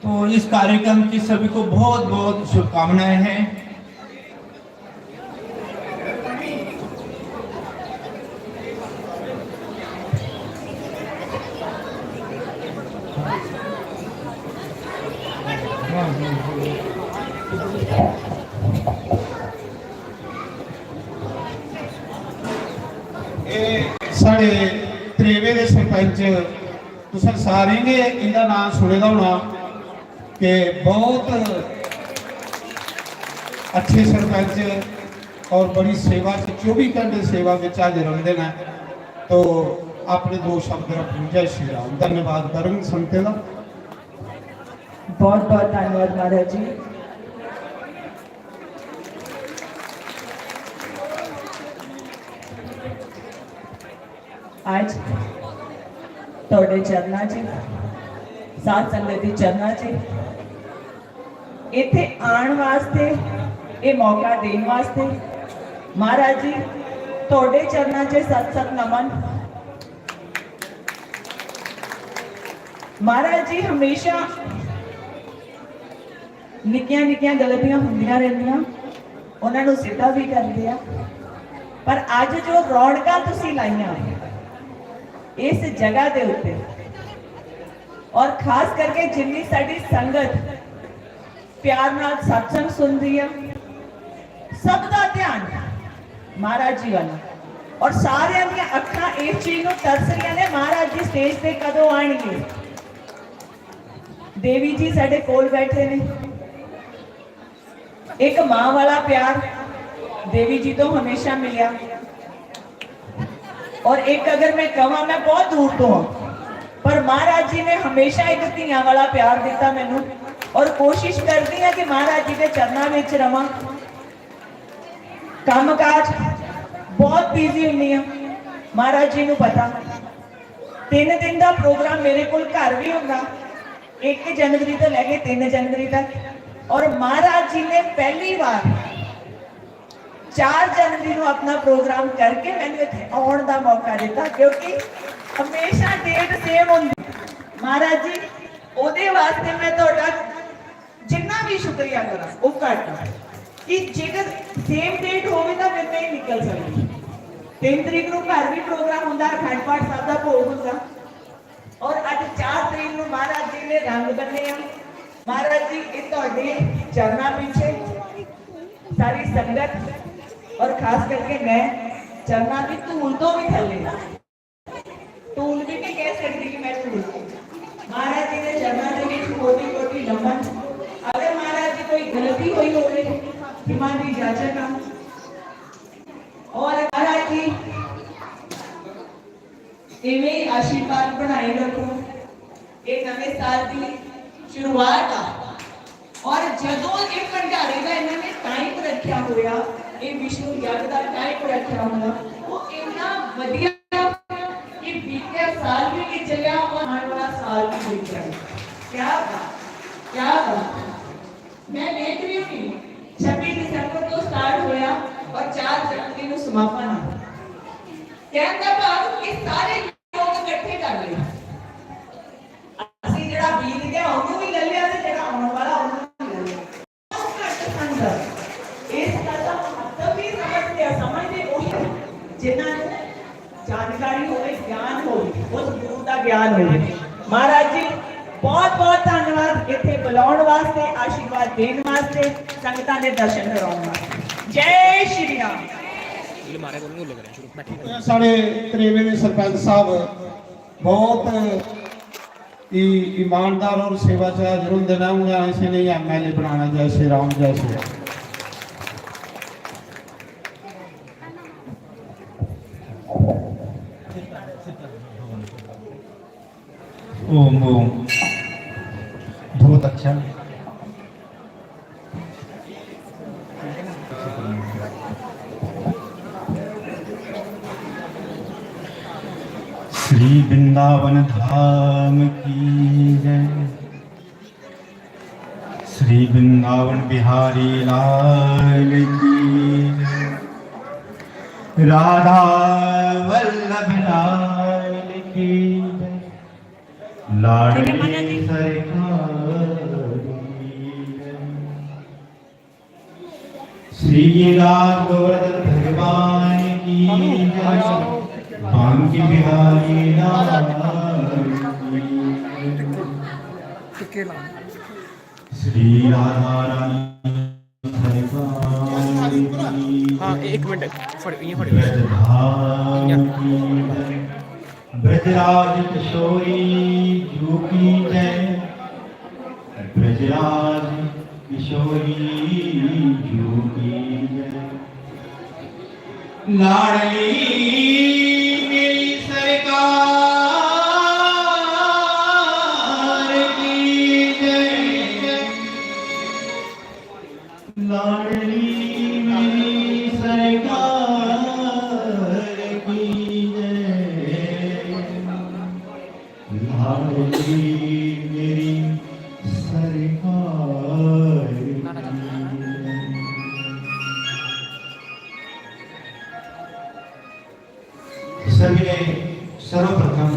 तो इस कार्यक्रम की सभी को बहुत बहुत शुभकामनाएं हैं। एह् साढ़े त्रेवे दे सरपंच, तुसें सारें गै इं'दा नांऽ सुने दा होना कि बहुत अच्छे सरपंच और बड़ी सेवा च, चौबी घंटे सेवा बिच हाजर रौंह्दे न। तो अपने दो शब्द रखन। जय श्री राम। धन्यवाद करङ संगतें दा। बहुत बहुत धन्यवाद महाराज जी। आज ਤੁਹਾਡੇ ਚਰਨਾਂ 'ਚ, ਸਾਧ ਸੰਗਤ ਦੇ ਚਰਨਾਂ 'ਚ, ਇੱਥੇ ਆਉਣ ਵਾਸਤੇ, ਇਹ ਮੌਕਾ ਦੇਣ ਵਾਸਤੇ, ਮਹਾਰਾਜ ਜੀ, ਤੁਹਾਡੇ ਚਰਨਾਂ 'ਚ ਸਤ ਸਤ ਨਮਨ। ਮਹਾਰਾਜ ਜੀ ਹਮੇਸ਼ਾ ਨਿੱਕੀਆਂ ਨਿੱਕੀਆਂ ਗਲਤੀਆਂ ਹੁੰਦੀਆਂ ਰਹਿੰਦੀਆਂ, ਉਹਨਾਂ ਨੂੰ ਸਿੱਧਾ ਵੀ ਕਰਦੇ ਆ। ਪਰ ਅੱਜ ਜੋ ਰੌਣਕਾਂ ਤੁਸੀਂ ਲਾਈਆਂ ਇਸ ਜਗ੍ਹਾ ਦੇ ਉੱਤੇ, ਔਰ ਖਾਸ ਕਰਕੇ ਜਿੰਨੀ ਸਾਡੀ ਸੰਗਤ ਪਿਆਰ ਨਾਲ ਸਤਸੰਗ ਸੁਣਦੀ ਆ, ਸਭ ਦਾ ਧਿਆਨ ਮਹਾਰਾਜ ਜੀ ਵੱਲ, ਔਰ ਸਾਰਿਆਂ ਦੀਆਂ ਅੱਖਾਂ ਇਸ ਚੀਜ਼ ਨੂੰ ਤਰਸ ਰਹੀਆਂ ਨੇ, ਮਹਾਰਾਜ ਜੀ ਸਟੇਜ ਤੇ ਕਦੋਂ ਆਣਗੇ। ਦੇਵੀ ਜੀ ਸਾਡੇ ਕੋਲ ਬੈਠੇ ਨੇ। ਇੱਕ ਮਾਂ ਵਾਲਾ ਪਿਆਰ ਦੇਵੀ ਜੀ ਤੋਂ ਹਮੇਸ਼ਾ ਮਿਲਿਆ, ਔਰ ਇੱਕ ਅਗਰ ਮੈਂ ਕਹਾਂ, ਮੈਂ ਬਹੁਤ ਦੂਰ ਤੋਂ ਹਾਂ, ਪਰ ਮਹਾਰਾਜ ਜੀ ਨੇ ਹਮੇਸ਼ਾ ਇੱਕ ਧੀਆਂ ਵਾਲਾ ਪਿਆਰ ਦਿੱਤਾ ਮੈਨੂੰ, ਔਰ ਕੋਸ਼ਿਸ਼ ਕਰਦੀ ਹਾਂ ਕਿ ਮਹਾਰਾਜ ਜੀ ਦੇ ਚਰਨਾਂ ਵਿੱਚ ਰਵਾਂ। ਕੰਮਕਾਜ ਬਹੁਤ ਬਿਜ਼ੀ ਹੁੰਦੀ ਆ, ਮਹਾਰਾਜ ਜੀ ਨੂੰ ਪਤਾ। ਤਿੰਨ ਦਿਨ ਦਾ ਪ੍ਰੋਗਰਾਮ ਮੇਰੇ ਕੋਲ ਘਰ ਵੀ ਹੁੰਦਾ, ਇੱਕ ਜਨਵਰੀ ਤੋਂ ਲੈ ਕੇ ਤਿੰਨ ਜਨਵਰੀ ਤੱਕ। ਔਰ ਮਹਾਰਾਜ ਜੀ ਨੇ ਪਹਿਲੀ ਵਾਰ ਚਾਰ ਜਨਵਰੀ ਨੂੰ ਆਪਣਾ ਪ੍ਰੋਗਰਾਮ ਕਰਕੇ ਮੈਨੂੰ ਇੱਥੇ ਆਉਣ ਦਾ ਮੌਕਾ ਦਿੱਤਾ, ਕਿਉਂਕਿ ਹਮੇਸ਼ਾ ਡੇਟ ਸੇਮ ਹੁੰਦੀ। ਮਹਾਰਾਜ ਜੀ, ਉਹਦੇ ਵਾਸਤੇ ਮੈਂ ਤੁਹਾਡਾ ਜਿੰਨਾ ਵੀ ਸ਼ੁਕਰੀਆ ਕਰਾਂ, ਉਹ ਘੱਟ ਹੈ ਕਿ ਜੇਕਰ ਸੇਮ ਡੇਟ ਹੋਵੇ ਤਾਂ ਫਿਰ ਨਹੀਂ ਨਿਕਲ ਸਕਦੀ। ਤਿੰਨ ਤਰੀਕ ਨੂੰ ਘਰ ਵੀ ਪ੍ਰੋਗਰਾਮ ਹੁੰਦਾ, ਅਖੰਡ ਪਾਠ ਸਾਹਿਬ ਦਾ ਭੋਗ ਹੁੰਦਾ, ਔਰ ਅੱਜ ਚਾਰ ਤਰੀਕ ਨੂੰ ਮਹਾਰਾਜ ਜੀ ਨੇ ਰੰਗ ਬੰਨੇ ਆ। ਮਹਾਰਾਜ ਜੀ, ਇਹ ਤੁਹਾਡੇ ਚਰਨਾਂ ਪਿੱਛੇ ਸਾਰੀ ਸੰਗਤ, ਔਰ ਖਾਸ ਕਰਕੇ ਮੈਂ, ਚਰਨਾਂ ਦੀ ਧੂਲ ਤੋਂ ਵੀ ਥੱਲੇ, ਧੂਲ ਵੀ ਨਹੀਂ ਕਹਿ ਸਕਦੀ ਕਿ ਮੈਂ ਧੂਲ। ਮਹਾਰਾਜ ਜੀ ਦੇ ਚਰਨਾਂ ਦੇ ਵਿੱਚ ਕੋਟੀ ਕੋਟੀ ਨਮਨ। ਅਗਰ ਮਹਾਰਾਜ ਜੀ ਕੋਈ ਗਲਤੀ ਹੋਈ ਹੋਵੇ, ਖਿਮਾ ਦੀ ਇਜਾਜ਼ਤ ਆ। ਔਰ ਮਹਾਰਾਜ ਜੀ ਇਵੇਂ ਹੀ ਆਸ਼ੀਰਵਾਦ ਬਣਾਈ ਰੱਖੋ। ਇਹ ਨਵੇਂ ਸਾਲ ਦੀ ਸ਼ੁਰੂਆਤ ਆ, ਔਰ ਜਦੋਂ ਇਹ ਭੰਡਾਰੇ ਦਾ ਇਹਨਾਂ ਨੇ ਟਾਈਮ ਰੱਖਿਆ ਹੋਇਆ, ਇਹ ਵਿਸ਼ਨੂੰ ਯੱਗ ਦਾ ਟਾਈਮ ਰੱਖਿਆ ਹੋਇਆ, ਉਹ ਇੰਨਾ ਵਧੀਆ ਕਿ ਬੀਤਿਆ ਸਾਲ ਵੀ ਨਹੀਂ ਚੱਲਿਆ ਔਰ ਆਉਣ ਵਾਲਾ ਸਾਲ ਵੀ ਨਹੀਂ ਚੱਲਿਆ। ਕਿਆ ਬਾਤ, ਕਿਆ ਬਾਤ। ਮੈਂ ਲੇਟ ਵੀ ਹੋਈ, ਛੱਬੀ ਦਸੰਬਰ ਤੋਂ ਸਟਾਰਟ ਹੋਇਆ ਔਰ ਚਾਰ ਜਨਵਰੀ ਨੂੰ ਸਮਾਪਨ ਆ। ਕਹਿਣ ਦਾ ਭਾਵ ਕਿ ਸਾਰੇ ਲੋਕ ਇਕੱਠੇ ਕਰ ਲਏ। ਅਸੀਂ ਜਿਹੜਾ ਬੀਤ ਗਿਆ ਉਹਨੂੰ ਵੀ ਲੈ ਲਿਆ ਤੇ ਜਿਹੜਾ ਆਉਣ ਵਾਲਾ ਉਹਨੂੰ ਵੀ ਲੈ ਲਿਆ। ਬਹੁਤ ਘੱਟ ਸੰਗਤ ਇਸ ਗੱਲ ਦਾ ਮਹੱਤਵ ਵੀ ਸਮਝਦੇ ਆ। ਸਮਝਦੇ ਉਹੀ ਜਿਨ੍ਹਾਂ ਨੂੰ ਜਾਣਕਾਰੀ ਹੋਵੇ, ਗਿਆਨ ਹੋਵੇ, ਉਸ ਗੁਰੂ ਦਾ ਗਿਆਨ ਹੋਵੇ। ਮਹਾਰਾਜ ਜੀ, ਬਹੁਤ ਬਹੁਤ ਧੰਨਵਾਦ ਇੱਥੇ ਬੁਲਾਉਣ ਵਾਸਤੇ, ਆਸ਼ੀਰਵਾਦ ਦੇਣ ਵਾਸਤੇ, ਸੰਗਤਾਂ ਦੇ ਦਰਸ਼ਨ ਕਰਾਉਣ ਵਾਸਤੇ। ਜੈ ਸ਼੍ਰੀ ਰਾਮ। ਇਹ ਸਾਡੇ ਕਰੇਵੇ ਦੇ ਸਰਪੰਚ ਸਾਹਿਬ ਬਹੁਤ ਹੀ ਇਮਾਨਦਾਰ ਔਰ ਸੇਵਾ ਚ ਹਾਜ਼ਰ ਹੁੰਦੇ ਨੇ। ਉਹਨਾਂ ਇਸੇ ਨੇ ਐਮਐਲਏ ਬਣਾਉਣਾ। ਜੈ ਸ਼੍ਰੀ ਰਾਮ, ਜੈ ਸ਼੍ਰੀ ਰਾਮ। ओम ओम। बहुत अच्छा। श्री वृंदावन धाम की जय। श्री वृंदावन बिहारी लाल की जय। राधा वल्लभ लाल की जय। लाडली सरकार की जय। श्री राम गोवर्धन भगवान की जय। बांके बिहारी लाल की जय। श्री राधा रानी सरकार की। हाँ, एक मिनट, फड़, ये फड़। ब्रजधाम की जय। ब्रजराज किशोरी जू की जय। ब्रजराज किशोरी जू की जय। लाडली मेरी सरकार की जय। लाडली मेरी सरकार की जय। मेरी सरकार। सभी ने सर्वप्रथम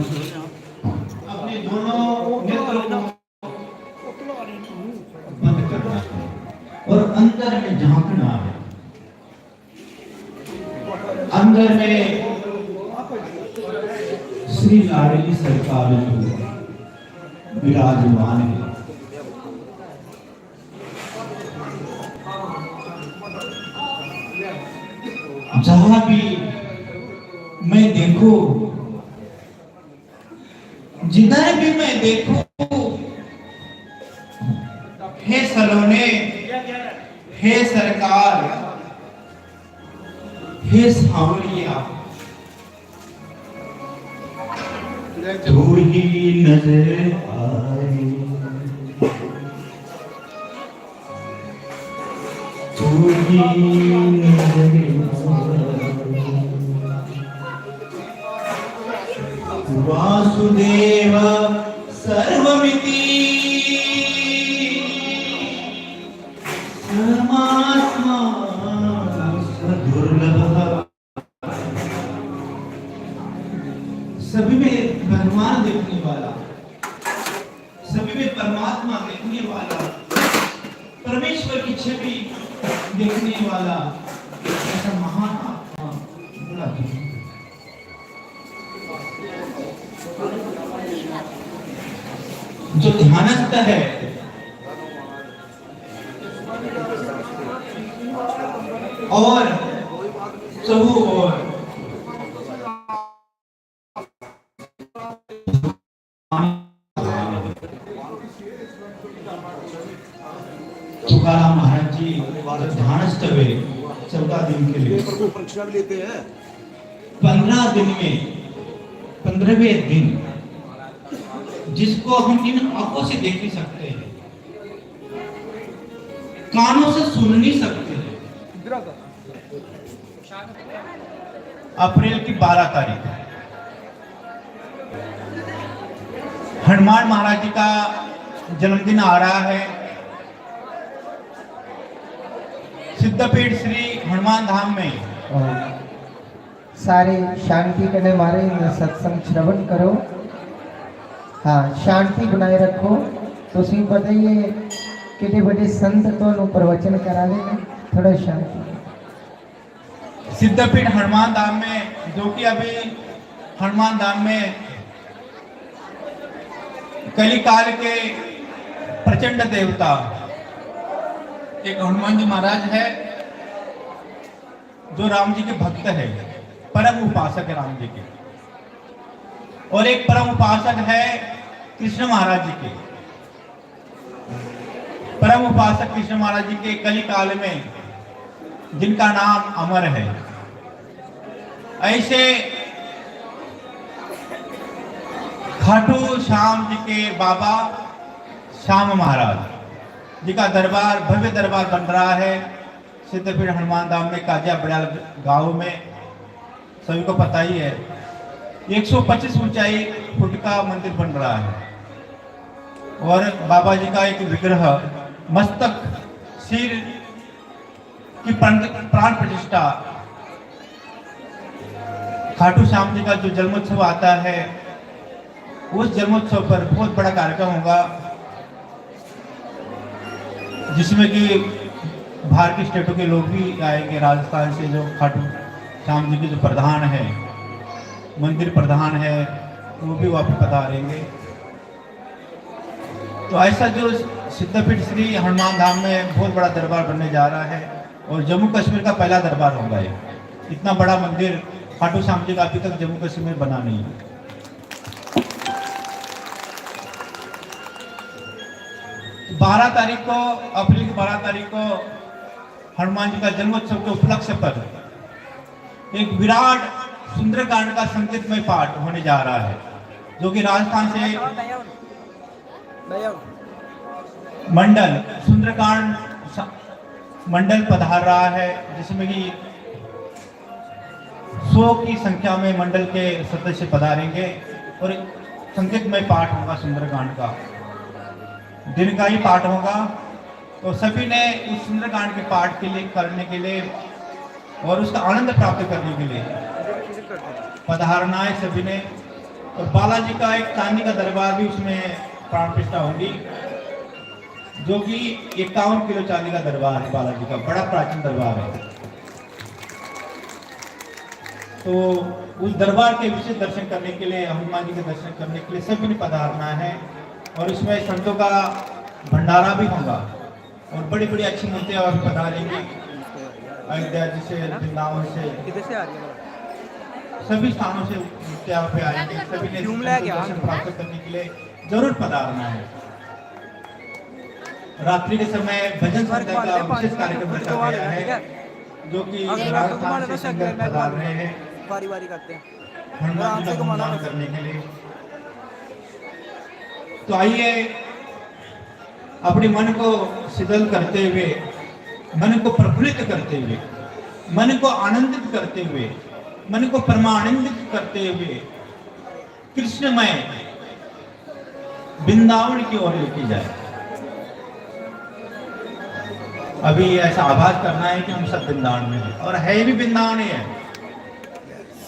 अपने दोनों नेत्रों को बंद करना है और अंदर में झांकना है। अंदर में श्री लाडली सरकार जो विराजमान है, जहां भी मैं देखूं, जिधर भी मैं देखूं, हे सलोने, हे सरकार, हे सांवरिया, तू ही नजर आए, तू ही नजर आए। वासुदेव सर्वमिति परमात्मा स दुर्लभ। सभी में भगवान देखने वाला, सभी में परमात्मा देखने वाला, परमेश्वर की छवि देखने वाला ऐसा महान आत्मा बड़ा दुर्लभ है। जो ध्यानस्थ है, और चहु और तुकाराम महाराज जी ध्यानस्थ हुए चौदह दिन के लिए। परीक्षा भी लेते हैं। पंद्रह दिन में, पंद्रहवें दिन, जिसको हम इन आंखों से देख नहीं सकते हैं, कानों से सुन नहीं सकते हैं, अप्रैल की बारह तारीख, हनुमान महाराज जी का जन्मदिन आ रहा है। सिद्धपीठ श्री हनुमान धाम में और सारे शांति कन्नै महाराज दा सत्संग श्रवण करो। हाँ, शांति बनाए रखो। तुसें पता ही है कितने बड़े संत तुहानू प्रवचन करा रहे हैं, थोड़ा शांति। सिद्धपीठ हनुमान धाम में, जो कि अभी हनुमान धाम में कलिकाल के प्रचंड देवता एक हनुमान जी महाराज है, जो राम जी के भक्त है, परम उपासक है राम जी के, और एक परम उपासक है कृष्ण महाराज जी के। परम उपासक कृष्ण महाराज जी के कलिकाल में जिनका नाम अमर है, ऐसे खाटू श्याम जी के बाबा श्याम महाराज जी का दरबार, भव्य दरबार बन रहा है सिद्धपीठ हनुमान धाम में, काजिया बड़ियाल गांव में। सभी को पता ही है, एक सौ पच्चीस ऊंचाई फुट का मंदिर बन रहा है और बाबा जी का एक विग्रह, मस्तक, सिर की प्राण, प्राण प्रतिष्ठा, खाटू श्याम जी का जो जन्मोत्सव आता है, उस जन्मोत्सव पर बहुत बड़ा कार्यक्रम होगा, जिसमें कि बाहर के स्टेटों के लोग भी आएंगे। राजस्थान से जो खाटू श्याम जी के जो प्रधान है, मंदिर प्रधान है, वो भी वहाँ पे पधारेंगे। तो ऐसा जो सिद्धपीठ श्री हनुमान धाम में बहुत बड़ा दरबार बनने जा रहा है और जम्मू कश्मीर का पहला दरबार होगा ये। इतना बड़ा मंदिर खाटू श्याम जी का अभी तक जम्मू कश्मीर में बना नहीं है। बारह तारीख को, अप्रैल की बारह तारीख को हनुमान जी का जन्मोत्सव के उपलक्ष्य पर एक विराट सुंदरकांड का संगीतमय पाठ होने जा रहा है, जो कि राजस्थान से मंडल सुंदरकांड स-, मंडल पधार रहा है, जिसमें कि सौ की संख्या में मंडल के सदस्य पधारेंगे और संगीतमय पाठ होगा सुंदरकांड का, दिन का ही पाठ होगा। तो सभी ने उस सुंदरकांड के पाठ के लिए, करने के लिए और उसका आनंद प्राप्त करने के लिए पधारना है सभी ने। और बालाजी का एक चांदी का दरबार भी उसमें प्राण प्रतिष्ठा होगी, जो कि इक्यावन किलो चांदी का दरबार है बालाजी का, बड़ा प्राचीन दरबार है। तो उस दरबार के विशेष दर्शन करने के लिए, हनुमान जी के दर्शन करने के लिए सभी ने पधारना है। और इसमें संतों का भंडारा भी होगा और बड़ी बड़ी अच्छी मूर्तियां और पधारेंगी अयोध्या जी से, वृंदावन से, किधर से आ रही है? सभी स्थानों से मूर्तियां पे आएंगे। सभी ने क्यों ले गया? दर्शन प्राप्त करने के लिए जरूर पधारना है। रात्रि के समय भजन बार संध्या घुमा का लेते हैं, विशेष पानी कार्यक्रम में रखा घुमा गया लेते हैं, है, ठीक है? जो कि आगे राजस्थान घुमा से लेते हैं, सिंगर आगे पधार रहे हैं। बारी बारी करते हैं। हनुमान आराम जी से का घुमाना गुणगान बस। करने के लिए। तो आइए, अपने मन को शिथिल करते हुए, मन को प्रफुल्लित करते हुए, मन को आनंदित करते हुए, मन को परमानंदित करते हुए कृष्णमय वृंदावन की ओर लेके जाए। अभी ऐसा आभास करना है कि हम सब वृंदावन में हैं, और है भी वृंदावन ही है।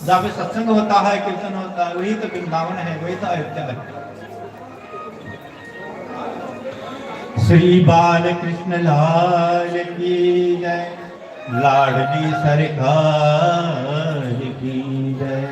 जहाँ पे सत्संग होता है, कीर्तन होता है, वही तो वृंदावन है, वही तो अयोध्या है। श्री बालकृष्ण लाल की जय, लाडली सरकार की जय।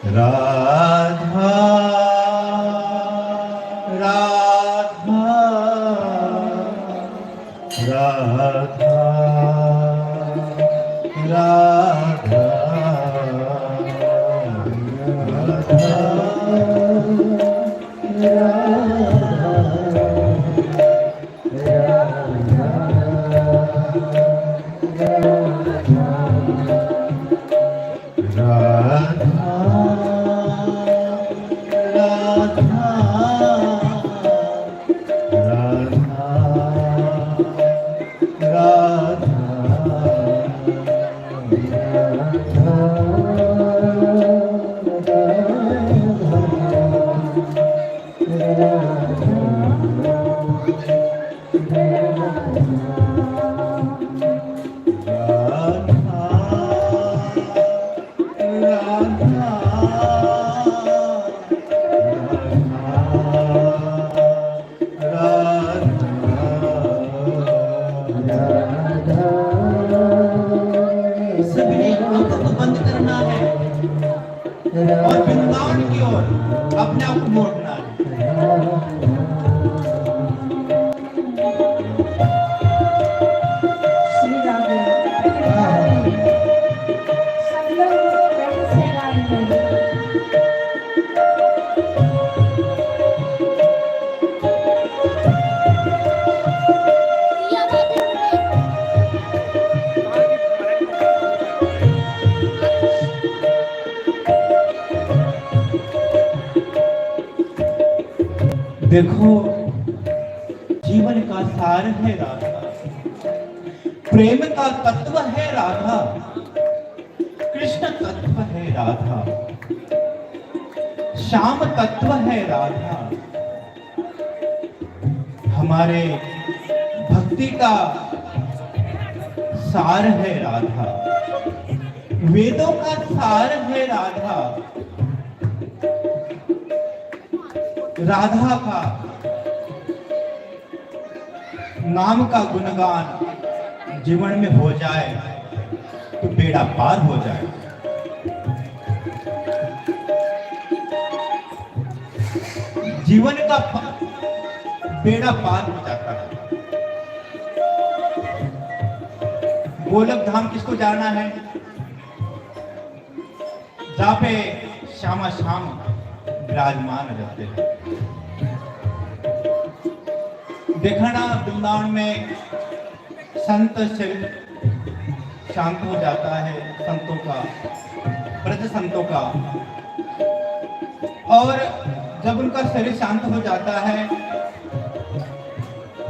राधा, राधा, राधा, राधा। राधा, राधा, राधा, राधा, राधा, राधा। सभी ने आंखों को बंद करना है और वृंदावन की ओर अपने आप को मोड़ना है। श्री राधे। सब लोग प्रेम से गाएंगे। देखो, जीवन का सार है राधा, प्रेम का तत्व है राधा, कृष्ण तत्व है राधा, श्याम तत्व है राधा, हमारे भक्ति का सार है राधा, वेदों का सार है राधा। राधा का नाम का गुणगान जीवन में हो जाए तो बेड़ा पार हो जाए। जीवन का बेड़ा पार हो जाता है। गोलक धाम किसको जाना है? जहाँ पे श्यामा श्याम विराजमान रहते हैं। देखा ना, वृंदावन में संत से शांत हो जाता है, संतों का, ब्रज संतों का। और जब उनका शरीर शांत हो जाता है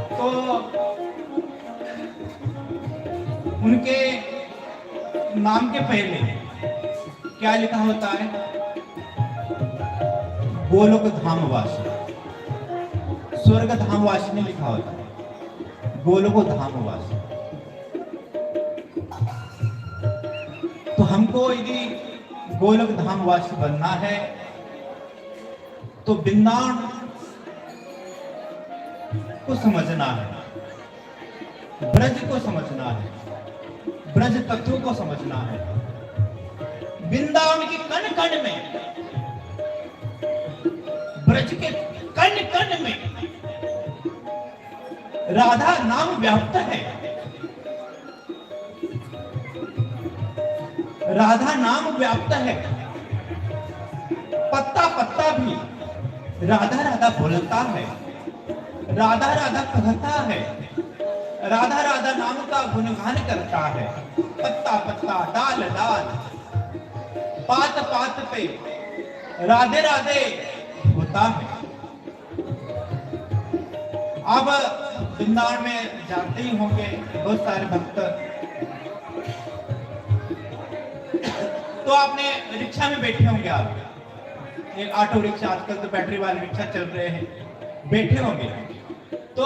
तो उनके नाम के पहले क्या लिखा होता है? गोलोक धामवासी, स्वर्ग धामवासी नहीं लिखा होता है, गोलोक धामवासी। तो हमको यदि गोलोक धामवासी बनना है तो वृंदावन को समझना है, ब्रज को समझना है, ब्रज तत्व को समझना है। वृंदावन के कण कण में, ब्रज के कण कण में राधा नाम व्याप्त है। राधा नाम व्याप्त है। पत्ता पत्ता भी राधा राधा बोलता है, राधा राधा कहता है, राधा राधा नाम का गुणगान करता है। पत्ता पत्ता, डाल डाल, पात पात पे राधे राधे होता है। अब वृंदावन में जानते ही होंगे बहुत सारे भक्त, तो आपने रिक्शा में बैठे होंगे, आप एक ऑटो रिक्शा, आजकल तो बैटरी वाले रिक्शा चल रहे हैं, बैठे होंगे तो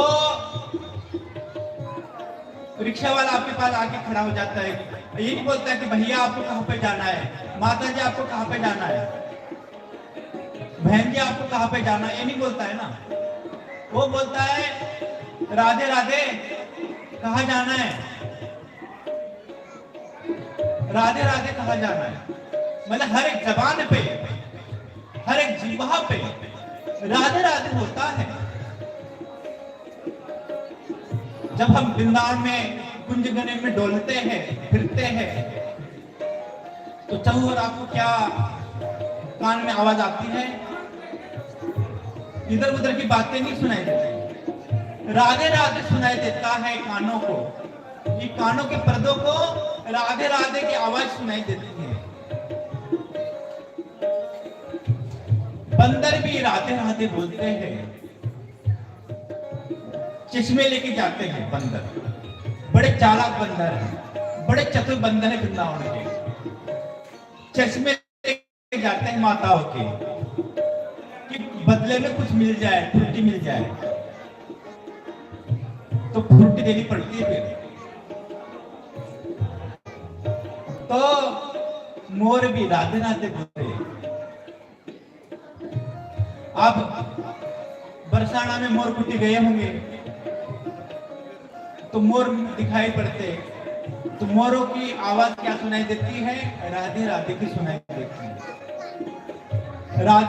रिक्शा वाला आपके पास आके खड़ा हो जाता है, ये नहीं बोलता है कि भैया आपको कहाँ पे जाना है, माता जी आपको कहाँ पे जाना है, बहन जी आपको कहाँ पे जाना है, ये नहीं बोलता है ना। वो बोलता है राधे राधे कहाँ जाना है, राधे राधे कहाँ जाना है। मतलब हर एक जबान पे, हर एक जीवा पे राधे राधे होता है। जब हम वृंदावन में कुंज गणे में डोलते हैं, फिरते हैं, तो चाहू और आपको क्या कान में आवाज आती है? इधर उधर की बातें नहीं सुनाई देती, राधे राधे सुनाई देता है कानों को। ये कानों के पर्दों को राधे राधे की आवाज सुनाई देती है। बंदर भी राधे राधे बोलते हैं। चश्मे लेके जाते हैं बंदर, बड़े चालाक बंदर हैं, बड़े चतुर बंदर हैं वृंदावन के। चश्मे लेके जाते हैं माताओं के कि बदले में कुछ मिल जाए, फ्रूटी मिल जाए, तो फ्रूटी देनी पड़ती है फिर। तो मोर भी राधे राधे बोलते हैं। आप बरसाना में मोर कुटी गए होंगे तो मोर दिखाई पड़ते, तो मोरों की आवाज क्या सुनाई देती है? राधे राधे की सुनाई देती है। राधे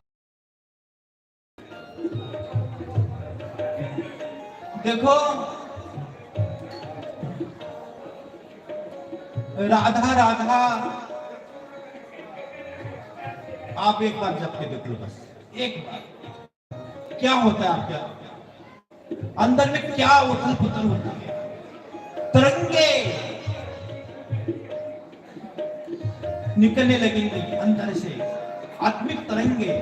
देखो, राधा राधा आप एक बार जप के देख लो, बस एक बार। क्या होता है आपके अंदर में, क्या उथल पुथल होती है, तरंगे निकलने लगेंगी अंदर से, आत्मिक तरंगे,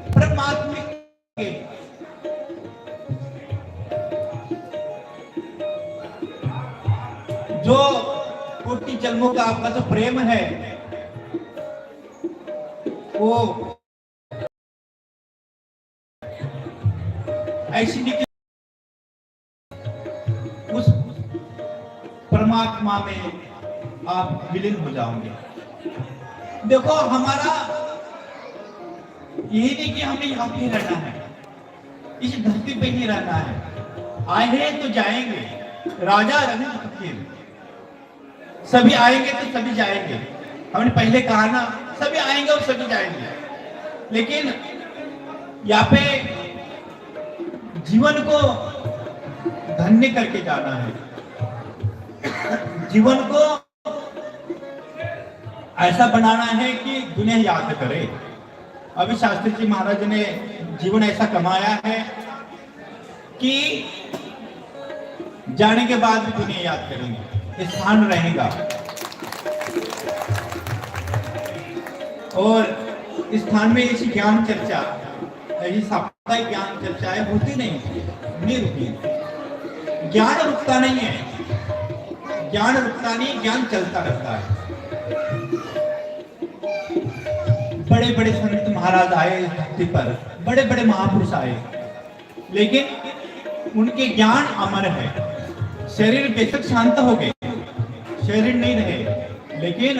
परमात्मिक जो कोटि जन्मों का आपका जो प्रेम है, वो ऐसी निकल, उस परमात्मा में आप विलीन हो जाओगे। देखो, हमारा यही नहीं कि हमें यहाँ पे रहना है, इस धरती पे ही रहना है। आए हैं तो जाएंगे, राजा रंग फकीर। सभी आएंगे तो सभी जाएंगे। हमने पहले कहा ना, सभी आएंगे और सभी जाएंगे, लेकिन यहाँ पे जीवन को धन्य करके जाना है। जीवन को ऐसा बनाना है कि दुनिया याद करे। अभी शास्त्री जी महाराज ने जीवन ऐसा कमाया है कि जाने के बाद भी दुनिया याद करेंगे, स्थान रहेगा। और स्थान में ऐसी ज्ञान चर्चा, ऐसी साप्ताहिक ज्ञान चर्चाएं होती नहीं, नहीं रुकी। ज्ञान रुकता नहीं है, ज्ञान रुकता नहीं, ज्ञान चलता रहता है। बड़े बड़े संत महाराज आए इस धरती पर, बड़े बड़े महापुरुष आए, लेकिन उनके ज्ञान अमर है। शरीर बेशक शांत हो गए, शरीर नहीं रहे, लेकिन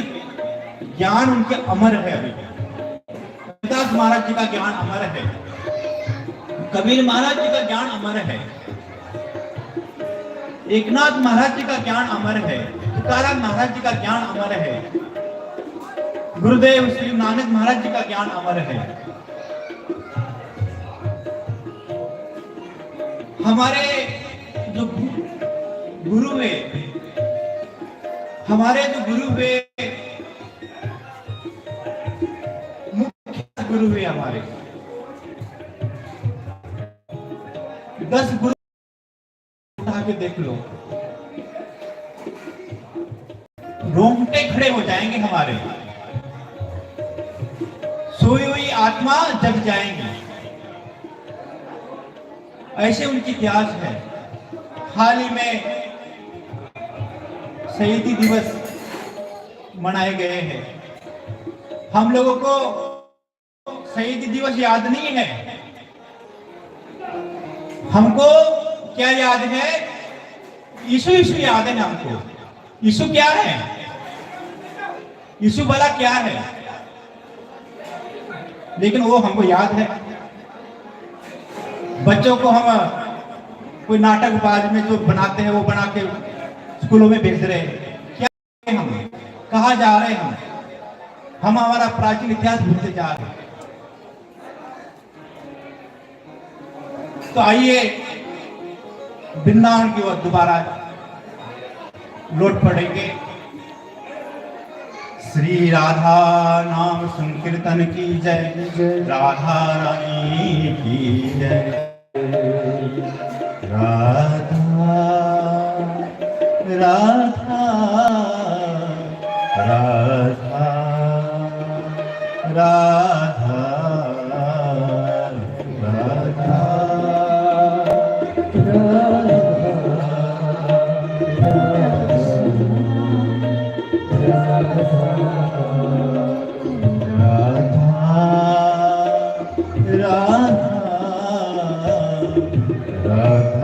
ज्ञान उनके अमर है। अभी रविदास महाराज जी का ज्ञान अमर है, कबीर महाराज जी का ज्ञान अमर है, एकनाथ महाराज जी का ज्ञान अमर है, तुकाराम महाराज जी का ज्ञान अमर है, गुरुदेव श्री नानक महाराज जी का ज्ञान अमर है। हमारे जो गु-, गुरु हुए, हमारे जो गुरु हुए, मुख्य गुरु हुए हमारे, दस गुरु उठा के देख लो, रोंगटे खड़े हो जाएंगे हमारे। सोई हुई आत्मा जग जाएंगी, ऐसे उनकी प्यास है। हाल ही में शहीदी दिवस मनाए गए हैं। हम लोगों को शहीद दिवस याद नहीं है। हमको क्या याद है? यीशु, यीशु याद है हमको। यीशु क्या है? यीशु भला क्या है? लेकिन वो हमको याद है। बच्चों को हम कोई नाटकबाज में जो बनाते हैं, वो बना के स्कूलों में भेज रहे हैं। हम कहाँ जा रहे हैं? हम, हम हमारा प्राचीन इतिहास भूलते जा रहे हैं। तो आइए, वृंदावन की ओर दोबारा लौट पड़ेंगे। श्री राधा नाम संकीर्तन की जय, राधा रानी की जय। राधा, राधा, राधा, राधा, राधा, राधा। राधा, राधा,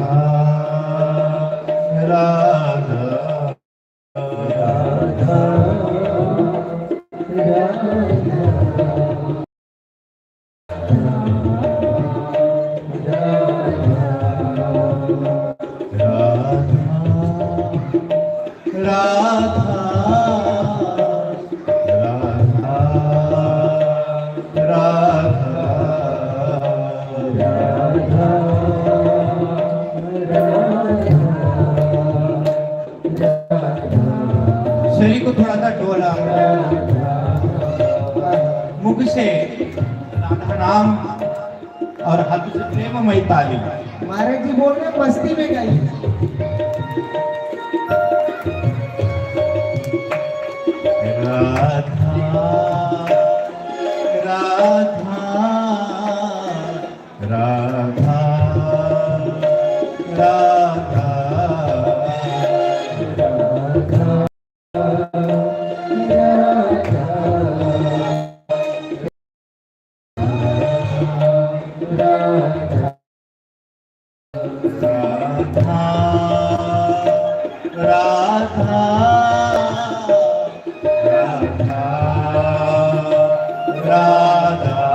राधा, राधा, राधा। राधा, राधा, राधा, राधा, राधा। शरीर को थोड़ा सा डोला, मुख से राधा नाम और हाथ से प्रेममय ताली। महाराज जी बोल रहे हैं, मस्ती में गाइए। राधा, राधा, राधा, राधा, राधा। राधा, राधा, राधा, राधा।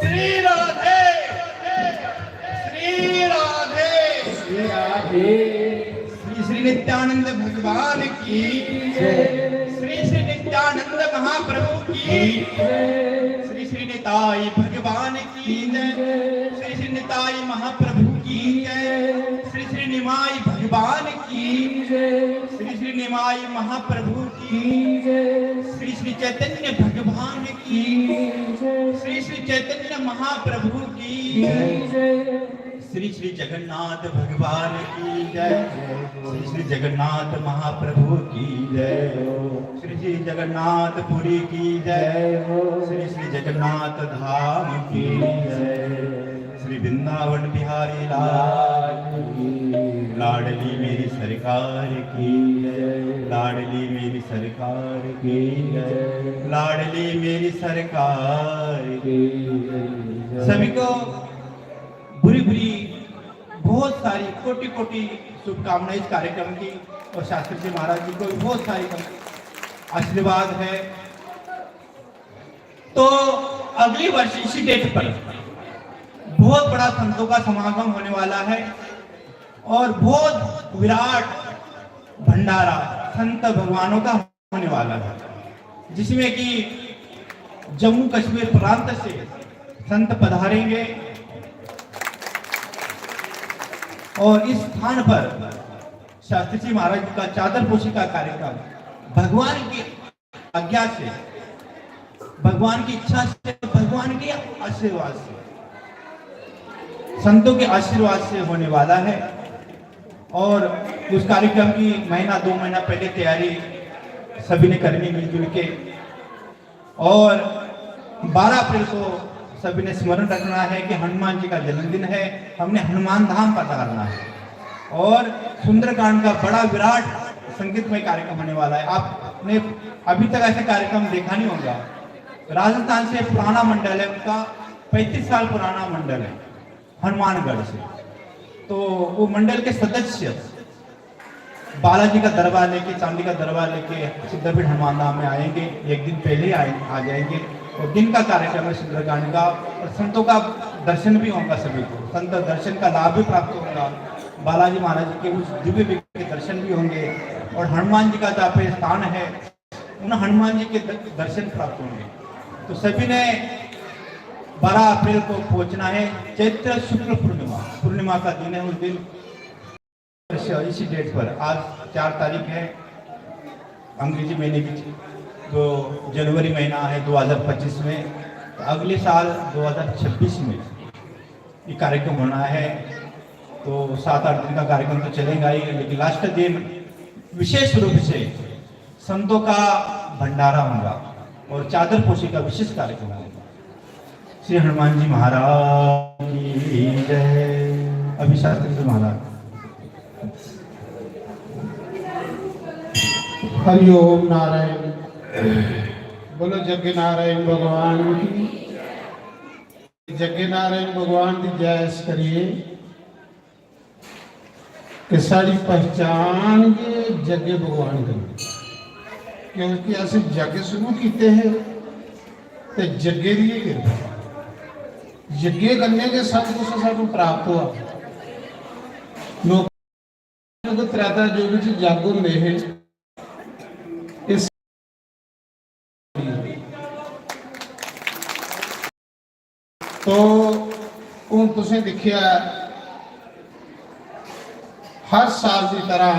श्री राधे, श्री राधे, श्री राधे। श्री श्री नित्यानंद भगवान की जय। श्री श्री नित्यानंद महाप्रभु की जय। श्री श्री निताई भगवान की जय। श्री श्री निताई महाप्रभु की जय। श्री श्री निमाई भगवान की जय। श्री श्री निमाई महाप्रभु की जय। श्री श्री चैतन्य भगवान की जय। श्री श्री चैतन्य महाप्रभु की जय। श्री श्री जगन्नाथ भगवान की जय। श्री श्री जगन्नाथ महाप्रभु की जय। श्री श्री जगन्नाथपुरी की जय। श्री श्री जगन्नाथ धाम की जय। श्री वृंदावन बिहारी लाल की। लाडली मेरी सरकार की जय। लाडली मेरी सरकार की जय। लाडली मेरी सरकार की जय। सभी को बुरी बुरी बहुत सारी कोटि कोटि शुभकामनाएं इस कार्यक्रम की, और शास्त्री जी महाराज जी को भी बहुत सारी आशीर्वाद है। तो अगली वर्ष इसी डेट पर बहुत बड़ा संतों का समागम होने वाला है और बहुत विराट भंडारा संत भगवानों का होने वाला है, जिसमें कि जम्मू कश्मीर प्रांत से संत पधारेंगे और इस स्थान पर शास्त्री जी महाराज जी का चादर पोशी का कार्यक्रम भगवान की आज्ञा से, भगवान की इच्छा से, भगवान के आशीर्वाद से, संतों के आशीर्वाद से होने वाला है। और उस कार्यक्रम की महीना, दो महीना पहले तैयारी सभी ने करनी मिलजुल के। और बारह अप्रैल को सभी ने स्मरण रखना है कि हनुमान जी का जन्मदिन है, हमने हनुमान धाम पधारना है। और सुंदरकांड का बड़ा विराट संगीतमय कार्यक्रम होने वाला है। आपने अभी तक ऐसा कार्यक्रम देखा नहीं होगा। राजस्थान से पुराना मंडल है उनका, पैंतीस साल पुराना मंडल है हनुमानगढ़ से। तो वो मंडल के सदस्य बालाजी का दरबार लेके, चांदी का दरबार लेके सिद्धपीठ हनुमान धाम में आएंगे। एक दिन पहले ही आए, आ जाएंगे। और दिन का कार्यक्रम है सुंदरकांड का, और संतों का दर्शन भी होगा सभी को। संत दर्शन का लाभ भी प्राप्त होगा। बालाजी महाराज के उस दिव्य विग्रह के दर्शन भी होंगे और हनुमान जी का जहाँ पे स्थान है, उन हनुमान जी के द-, दर्शन प्राप्त होंगे। तो सभी ने बारह अप्रैल को पहुंचना है। चैत्र शुक्ल पूर्णिमा, पूर्णिमा का दिन है। उस दिन इसी डेट पर, आज चार तारीख है अंग्रेजी महीने की, जो जनवरी महीना है दो हज़ार पच्चीस में, तो अगले साल दो हज़ार छब्बीस में ये कार्यक्रम होना है। तो सात आठ दिन का कार्यक्रम तो चलेगा ही, लेकिन लास्ट दिन विशेष रूप से संतों का भंडारा होगा और चादर पोशी का विशेष कार्यक्रम होगा। श्री हनुमान जी महाराज की जय। अभी शास्त्री जी महाराज। हरिओम नारायण। बोलो जग्गे नारायण भगवान की। जग्गे नारायण भगवान की जय। इस करिए कि सारी पहचान के जग्गे भगवान कन्नै, क्योंकि अस जग शुरू कीते हे ते जग्गे दी गै किरपा, जग्गे कन्नै गै सब कुछ सानू प्राप्त होआ। लोक युग, त्रेता युग च जग होंदे हे, इस तो हूँ तुसें दिक्खेआ, हर साल की तरह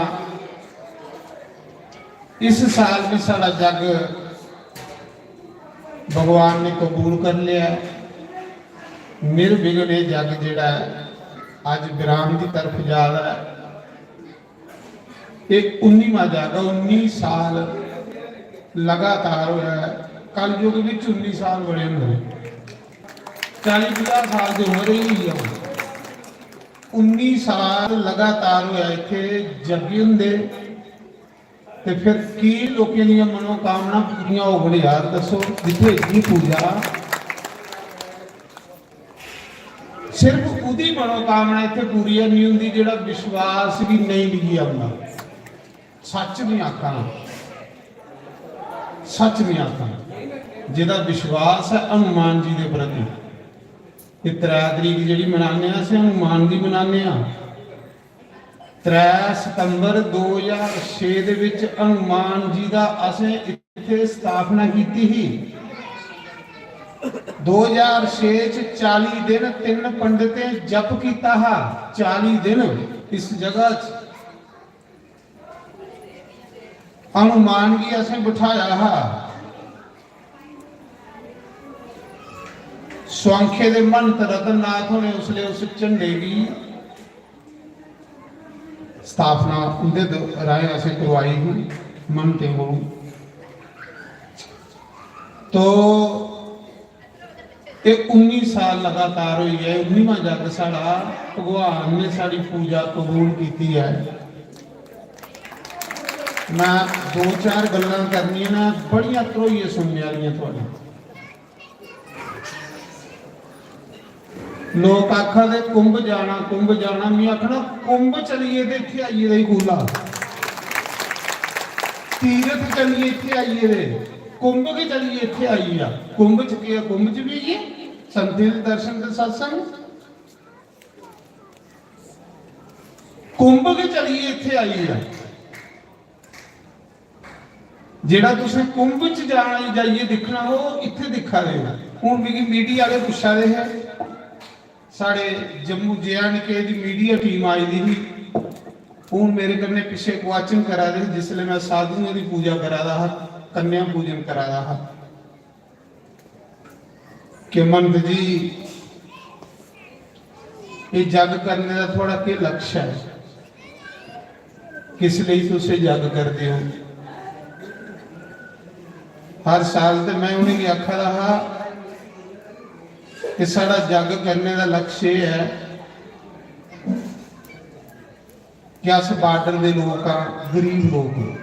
इस साल भी साढ़ा जग भगवान ने कबूल कर लिया। निर्विघ्न ये जग जेड़ा है, अज विराम की तरफ जा रहा है। ये उन्नीवां जग, उन्नी साल लगातार होया है। कलयुग विच उन्नी साल बड़े होंदे ने, चाली पचास साल दी उम्र ही होई जाओ। उन्नी साल लगातार होया इत्थे जग्गे होंदे, ते फिर की लोकें दियां मनोकामना पूरियां होगन यार? दसो, जित्थे इतनी पूजा, सिर्फ उदी मनोकामना इत्थे पूरी नहीं होंदी, जेड़ा विश्वास भी नहीं मिगी आंदा। सच नहीं आखा ना, सच नहीं आखा ना। जेदा विश्वास है हनुमान जी दे प्रति, ये त्रै तरीक जेड़ी मनाने आं, असें हनुमान दी मनाने आं। त्रै सितंबर दो हज़ार छे दे विच हनुमान जी दा असें इत्थे स्थापना कीती ही। दो हज़ार छे च चाली दिन तिन्न पंडितें जप कीता हा, चाली दिन इस जगह च हनुमान गी असें बठाया हा। स्वांखे दे महंत रतननाथ होरें उसले उस झंडे गी स्थापना उंदे द-, राहें असें करवाई ही महंतें कोलों। तो ये उन्नी साल लगातार होई गए, उन्नीवां जग साढ़ा, भगवान ने साढ़ी पूजा कबूल कीती है। मैं दो चार गल्लां करनियां न, बड़ियां ध्रोइयै सुनने आह्लियां थुआढ़ियां। लोक आखा दे कुंभ जाना, कुंभ जाना, मैं आखना कुंभ चलिए ते इत्थे आइए दे ही कूला। तीरथ चलिए इत्थे आइए दे, कुंभ के चलिए इत्थे आइए आ। कुंभ च केह् ऐ? कुंभ च बी इ'यै संतें दे दर्शन ते सत्संग। कुंभ के चलिए इत्थे आइए आ। जेह्ड़ा तुसें कुंभ च जाना, जाइयै दिक्खना, ओह् इत्थै दिक्खा दे ओ। हून मिगी मीडिया आह्ले पुच्छा दे हे, साढ़े जम्मू जे एंड के दी मीडिया टीम आई दी ही। हून मेरे कन्नै पिच्छे क्वेश्चन करा दे हे, जिसलै में साधुएं दी पूजा करा दा हा, कन्या पूजन करा दा हा, कि महंत जी, एह् जग करने दा थुआढ़ा केह् लक्ष्य ऐ? किस लेई तुस एह् जग करदे ओ? हर साल ते में उ'नेंगी आखा दा हा कि साढ़ा जग करने दा लक्ष्य एह् ऐ कि अस बार्डर दे लोक आं, गरीब लोक आं।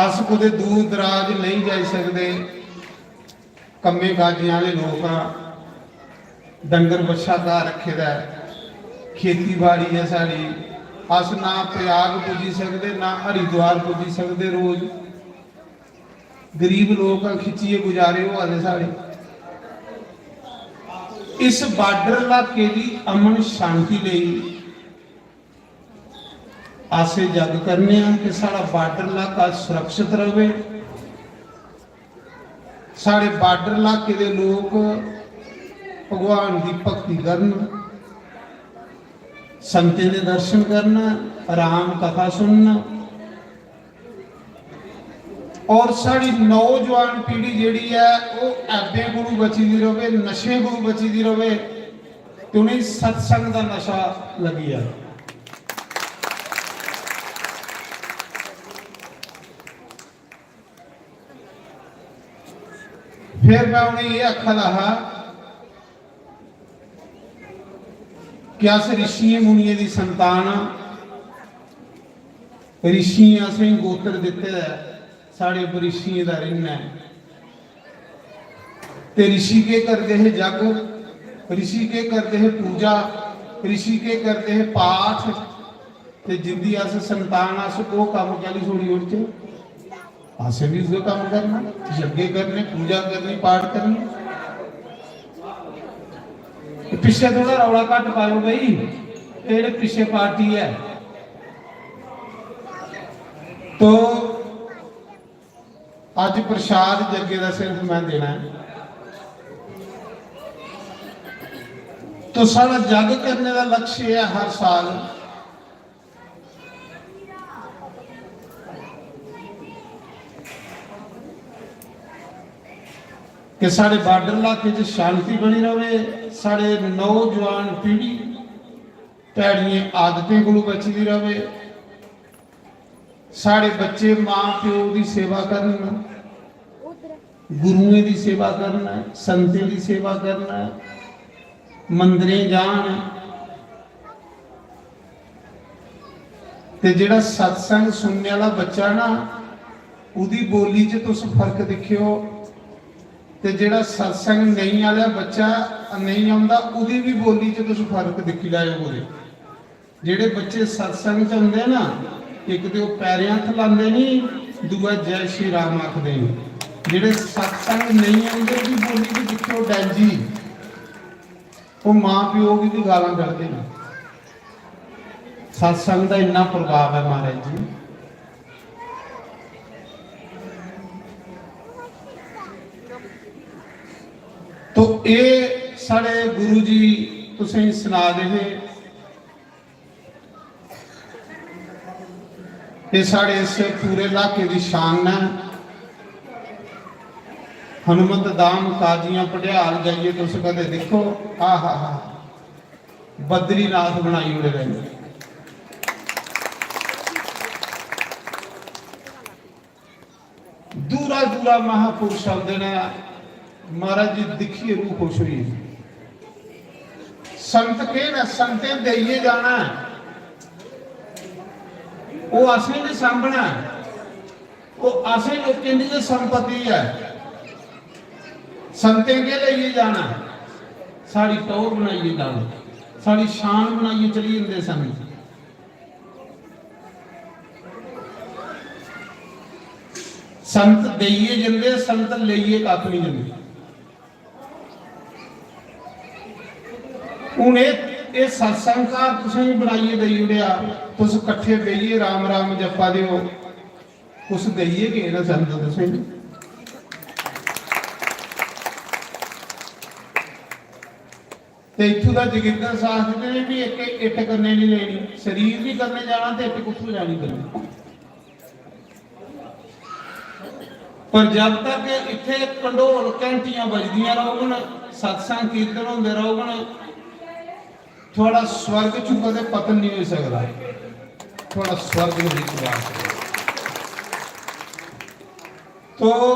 अस कुतै दूर दराज नेईं जाई सकदे, कम्में काजें आह्ले लोक आं, डंगर बच्छा घर रक्खे दा ऐ, खेती बाड़ी ऐ साढ़ी, अस ना प्रयाग पुज्जी सकदे, ना हरिद्वार पुज्जी सकदे रोज। गरीब लोक आं, खिच्चियै गुजारे होआ दे साढ़े। इस बार्डर इलाके दी अमन शांति लेई अस एह् जग करने आं कि साढ़ा बार्डर इलाका सुरक्षित रवे, साढ़े बार्डर इलाके दे लोक भगवान दी भक्ति करन, संतें दे दर्शन करन, राम कथा सुनन। और साढ़ी नौजवान पीढ़ी जेह्ड़ी ऐ, ओह् ऐबें कोलू बची दी रवे, नशें कोलू बची दी रवे, ते उ'नेंगी सत्संग दा नशा लगी जाए। फिर में उ'नेंगी एह् आखा दा हा कि अस ऋषियें मुनियें दी संतान आं, ऋषियें असेंगी गोत्र दित्ते दा ऐ, साढ़े उप्पर ऋषियें दा ऋण ऐ। ते ऋषि केह् करदे हे? जग। ऋषि केह् करदे हे? पूजा। ऋषि केह् करदे हे? पाठ। ते जिंदी अस संतान, अस ओह् कम्म कैह्ली छोड़ी ओड़चै? असें बी उ'ऐ कम्म करना, यज्ञ करने, पूजा करनी, पाठ करने। पिच्छे थोड़ा रौला घट्ट पाएओ भाई, एह् जेह्ड़े पिच्छे पार्टी ऐ। तो अज्ज प्रसाद जग्गे दा सिर्फ में देना ऐ। तो साढ़ा जग करने दा लक्ष्य ऐ हर साल कि साढ़े बार्डर इलाके च शांति बनी रवे, साढ़े नौजवान पीढ़ी भैड़ियें आदतें कोलू बची दी रवे, साढ़े बच्चे मां प्यो दी सेवा करन, गुरुएं दी सेवा करन, संतें दी सेवा करन, मंदरें जान। ते जेह्ड़ा सत्संग सुनने आह्ला बच्चा ना, ओह्दी बोली च तुस फर्क दिक्खेओ, ते जेह्ड़ा सत्संग नेईं आह्ला बच्चा नेईं औंदा, ओह्दी बी बोली च तुस फर्क दिक्खी लैएओ कुतै। जेह्ड़े बच्चे सत्संग च औंदे ना, इक ते ओह् पैरें हत्थ लांदे नी, दूआ जय श्री राम आखदे न। जेह्ड़े सत्संग नेईं औंदे, ओह्दी बोली च दिक्खेओ डैंजी, ओह् मां प्यो गी बी गालां कढदे न। सत्संग दा इन्ना प्रभाव ऐ महाराज जी। तो एह् साढ़े गुरु जी तुसेंगी सना दे हे, एह् साढ़े इस पूरे इलाके दी शान ऐ। हनुमत धाम, काजियां, भडयाल जाइयै तुस कदें दिक्खो, आहा हा, बद्रीनाथ बनाई ओड़े दे न। दूरा दूरा महापुरुष आंदे ने, महाराज जी दिक्खियै रूह खुश होई जंदी। संत केह् न? संतें देइयै जाना ऐ, ओह् असें गै सांभना ऐ, ओह् असें लोकें दी गै संपत्ति ऐ। संतें केह् लेइयै जाना? साढ़ी टौह्र बनाइयै जाना, साढ़ी शान बनाइयै चली जंदे संत। संत देइयै जंदे, संत लेइयै कक्ख निं जंदे। हून एह्, एह् सत्संग घर तुसें बी बनाइयै देई ओड़ेआ, तुस कट्ठे बेहियै राम राम जप्पा दे ओ। कुछ देइयै गए ना संत तुसेंगी। ते इत्थूं दा जोगिंदर शास्त्री ने भी इक इट्ट कन्नै नहीं लेनी, शरीर भी कन्नै जाना ते इट्ट कुत्थों जानी कन्नै। पर जब तक इत्थे घंडोल घंटियां बजदियां रौहगन, सत्संग कीर्तन होंदे रौहगन, थुआड़ा स्वर्ग च कदें पतन नहीं होई सकदा, थुआड़ा स्वर्ग विश्वास। तो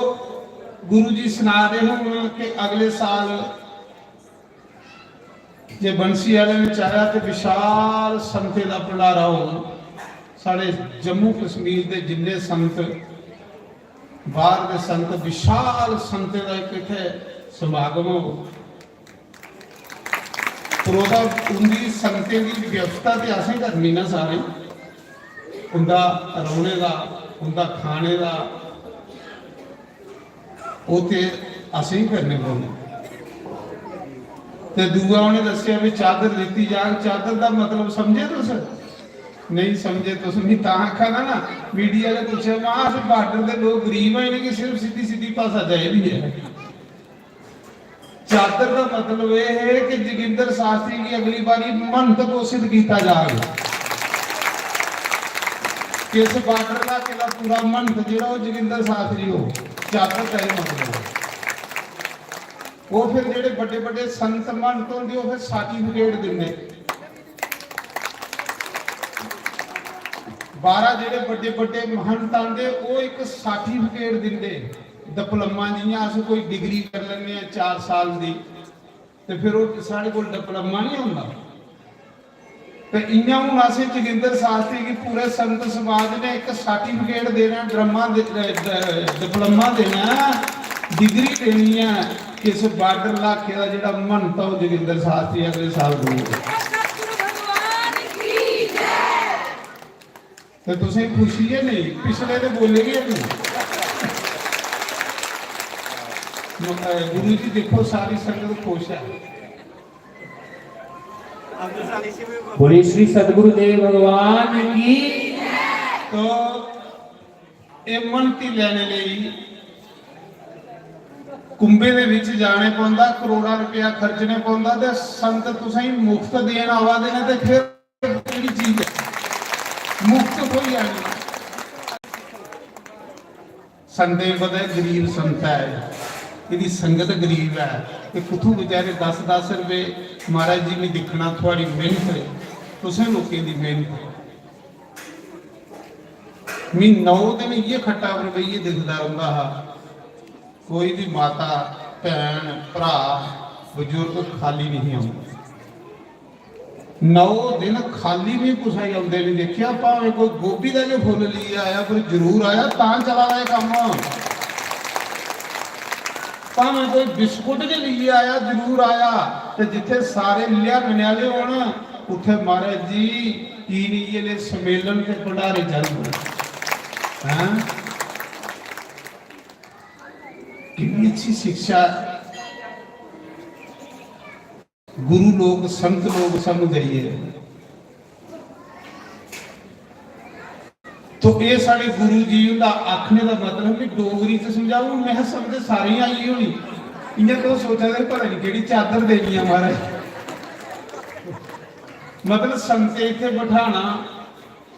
गुरु जी सना दे हूं कि अगले साल जे बंसी आले ने चाहेआ ते विशाल संतें दा भंडारा होग। साढ़े जम्मू कश्मीर दे जिन्ने संत, बाहर दे संत, विशाल संतें दा इक इत्थै समागम होग। पर ओह्दा, उंदी संतें दी व्यवस्था ते असें करनी ना सारें, उंदा रौह्ने दा, उंदा खाने दा, ओह् ते असें ही करने पौने। ते दूआ उ'नें दस्सेआ भी चादर दित्ती जाग। चादर दा मतलब समझे तुस? नहीं समझे तुस। मैं तां आखा ना ना, मीडिया आह्ले पुच्छे, "मां, अस बार्डर दे लोक गरीब आं, इ'नेंगी सिर्फ सिद्धी सिद्धी भाशा चाहिदी ऐ।" चादर दा मतलब एह् है कि जोगिंदर शास्त्री गी अगली बारी महंत घोषित कीता जाग। किस बार्डर इलाके दा पूरा महंत जेह्ड़ा, ओह् जोगिंदर शास्त्री हो। चादर दा एह् मतलब ऐ। ओह् फिर जेह्ड़े बड्डे बड्डे संत महंत होंदे, ओह् फिर सर्टिफिकेट दिंदे। बाहरा जेह्ड़े बड्डे बड्डे महंत आंदे, ओह् इक सर्टिफिकेट दिंदे, डिप्लोमा, जि'यां अस कोई डिग्री करी लैन्ने आं चार साल दी, ते फिर ओह् साढ़े कोल डिप्लोमा नहीं होंदा। ते इ'यां हून असें जोगिंदर शास्त्री गी पूरे संत समाज ने इक सर्टिफिकेट देना, ड्रमा दे, अ, ड-, डिप्लोमा देना, डिग्री देनी ऐ। किस बार्डर इलाके दा जेह्ड़ा महंत ऐ, ओह् जोगिंदर शास्त्री अगले साल बनग। ते तुसें खुशी ऐ नहीं? पिछले ते बोले गै नहीं। म-, अ, गुरु जी देखो, सारी संगत खुश है। बोलिए श्री सतगुरुदेव भगवान की। तो एह् महंती लैने लेई कुंभे दे विच जाने पौंदा, करोड़ां रुपया खर्चने पौंदा, ते संत तुसेंगी मुफ्त देन आवा दे ने, ते फिर केह्ड़ी चीज ऐ? मुफ्त थ्होई जानी। संतें गी पता ऐ, गरीब संत ऐ, एह्दी संगत गरीब ऐ, ते कुत्थूं बेचारे दस दस रपेऽ। महाराज जी, में दिक्खना थुआढ़ी मेह्नत, तुसें लोकें दी मेह्नत। मी नौ दिन इ'यै खट्टा पर बेहियै दिखदा रौंह्दा हा। कोई बी माता, भैन, भ्राऽ, बजुर्ग खाल्ली नेईं औंदे। नौ दिन खाल्ली बी कुसै गी औंदे निं दिक्खेआ, भामें कोई गोभी दा गै फुल्ल लेइयै आया, पर जरूर आया, तां चला दा एह् कम्म। भामें कोई बिस्कुट गै लेइयै आया, जरूर आया। ते जित्थै सारे लेआनने आह्ले होन, उत्थै महाराज जी की निं इ'यै नेह् सम्मेलन ते भंडारे चालू होन? हैं? कितनी अच्छी शिक्षा गुरु लोग, संत लोग सानू देइयै। तो ये साढ़े गुरु जी हुंदा आखने दा मतलब कि डोगरी च समझाओ, मैं समझ सारी आई होनी। इ'यां तुस सोचा दे पता नहीं केह्ड़ी चादर देनी ऐ महाराज। मतलब संते इत्थै बठाना,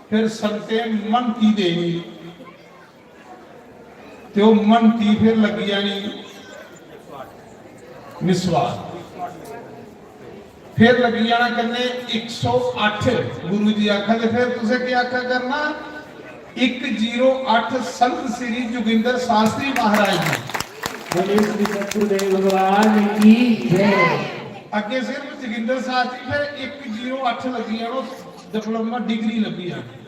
फिर संते महंती देनी, ते ओह् महंती फिर लग्गी जानी निस्वार। फिर लग्गी जाना कन्नै इक सौ अट्ठ। गुरु जी आखा दे, फिर तुसें केह् आखा करना? इक जीरो अट्ठ संत श्री जोगिंदर शास्त्री महाराज जी। बोले श्री सतगुरुदेव भगवान की जय। अग्गे सिर्फ जोगिंदर शास्त्री, फिर इक जीरो अट्ठ लग्गी जाना, डिप्लोमा डिग्री लब्भी जानी।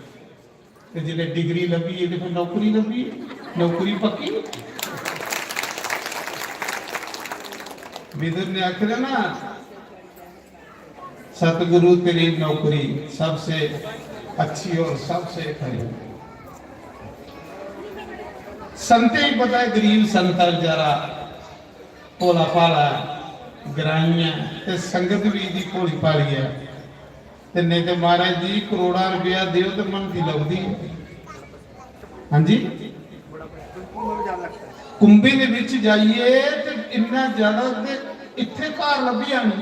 ते जिसलै डिग्री लब्भी गेई ते फिर नौकरी लब्भी गेई, नौकरी पक्की। विदुर ने आखे दा ना, "सतगुरु तेरी नौकरी सबसे अच्छी और सबसे खरी।" संतें गी पता ऐ, गरीब संत ऐ बेचारा, भोला भाला ऐ, ग्राईं ऐ, ते संगत भी इ'दी भोली भाली ऐ। ते नेईं ते महाराज जी, करोड़ां रपेआ देओ ते महंती लभदी ऐ। हां जी, कुंभें दे बिच जाइयै ते इन्ना ज्यादा ते इत्थै घर लब्भी जानी,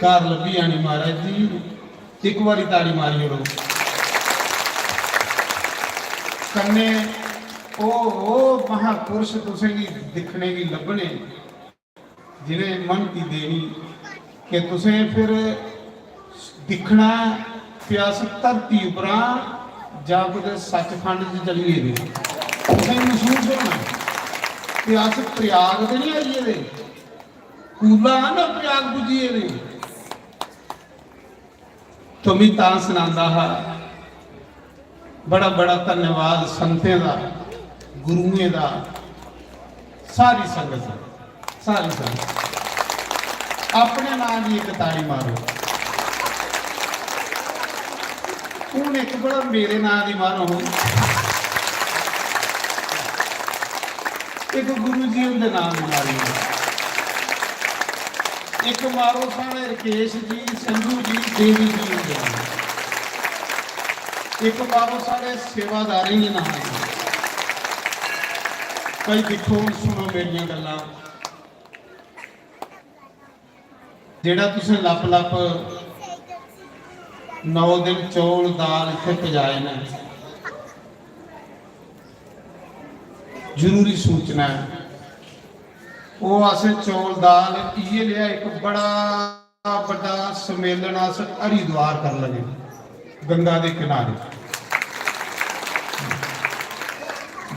घर लब्भी जानी महाराज जी। इक बारी ताड़ी मारी ओड़ो। कन्नै ओह्, ओह् महापुरुष तुसेंगी दिक्खने गी लब्भने, जिनें मन की देनी कि तुसें फिर दिक्खना कि अस धरती उप्परा जां कुतै सचखंड च चली गेदे। तुसें मसूस होना कि अस प्रयाग ते नहीं आई गेदे, कूला ना प्रयाग पुज्जी गेदे। तो मी तां सनांदा हा, बड़ा बड़ा धन्यवाद संतें दा, गुरुएं दा, सारी संगत दा, सारी संगत। अपने नां दी इक ताड़ी मारो। हून इक बड़ा मेरे नां दी मारो। इक गुरु जी हुंदे नां दी मारी। इक मारो साढ़े रकेश जी, संजू जी, देवी जी हुंदे नां। इक मारो साढ़े सेवादारें दे नां दी। भाई दिक्खो, हुन सुनो मेरियां गल्लां। जेह्ड़ा तुसें लप लप नौ दिन चौल दाल इत्थै पजाए न, जरूरी सूचना ऐ। ओह् असें चौल दाल इ'यै लेआ इक बड़ा बड्डा सम्मेलन अस हरिद्वार कर लगे, गंगा दे किनारे।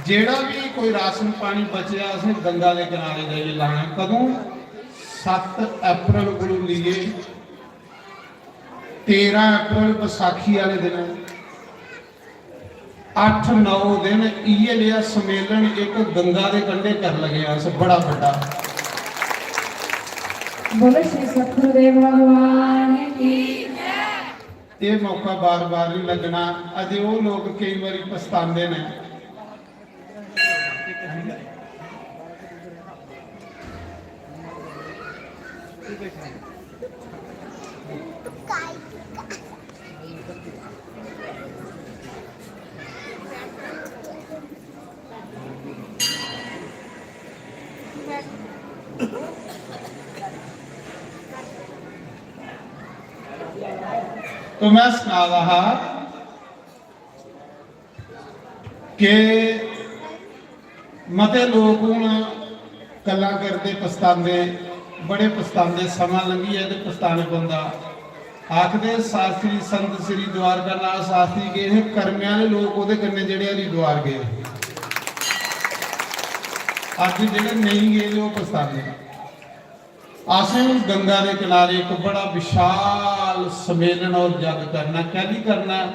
जेह्ड़ा बी कोई राशन पानी बचेआ, असें गंगा दे किनारे जाइयै लाना। कदूं? सत्त अप्रैल कोलू लेइयै तेरां अप्रैल बसाखी आह्ले दिन अट्ठ नौ दिन इ'यै लेआ सम्मेलन इक गंगा दे कंढे कर लगे अस, बड़ा बड्डा। बोलो श्री सतगुरुदेव भगवान की। एह् मौका बार बार नहीं लगना। अजे ओह् लोक केई बारी पछतांदे न। तो मैं सना दा हा कि मते लोक हुन गल्लां करदे, पछतांदे, बड़े पछतांदे, समां लंघी जाए ते पछताने पौंदा। आखदे शास्त्री संत श्री द्वारका नाथ शास्त्री गे हे, कर्मे आह्ले लोक ओह्दे कन्नै जेह्ड़े हरिद्वार गे हे। अज्ज जेह्ड़े नेईं गे ते ओह् पछतांदे। असें हून गंगा दे किनारे इक बड़ा विशाल सम्मेलन और जग करना। कैह्ली करना ऐ?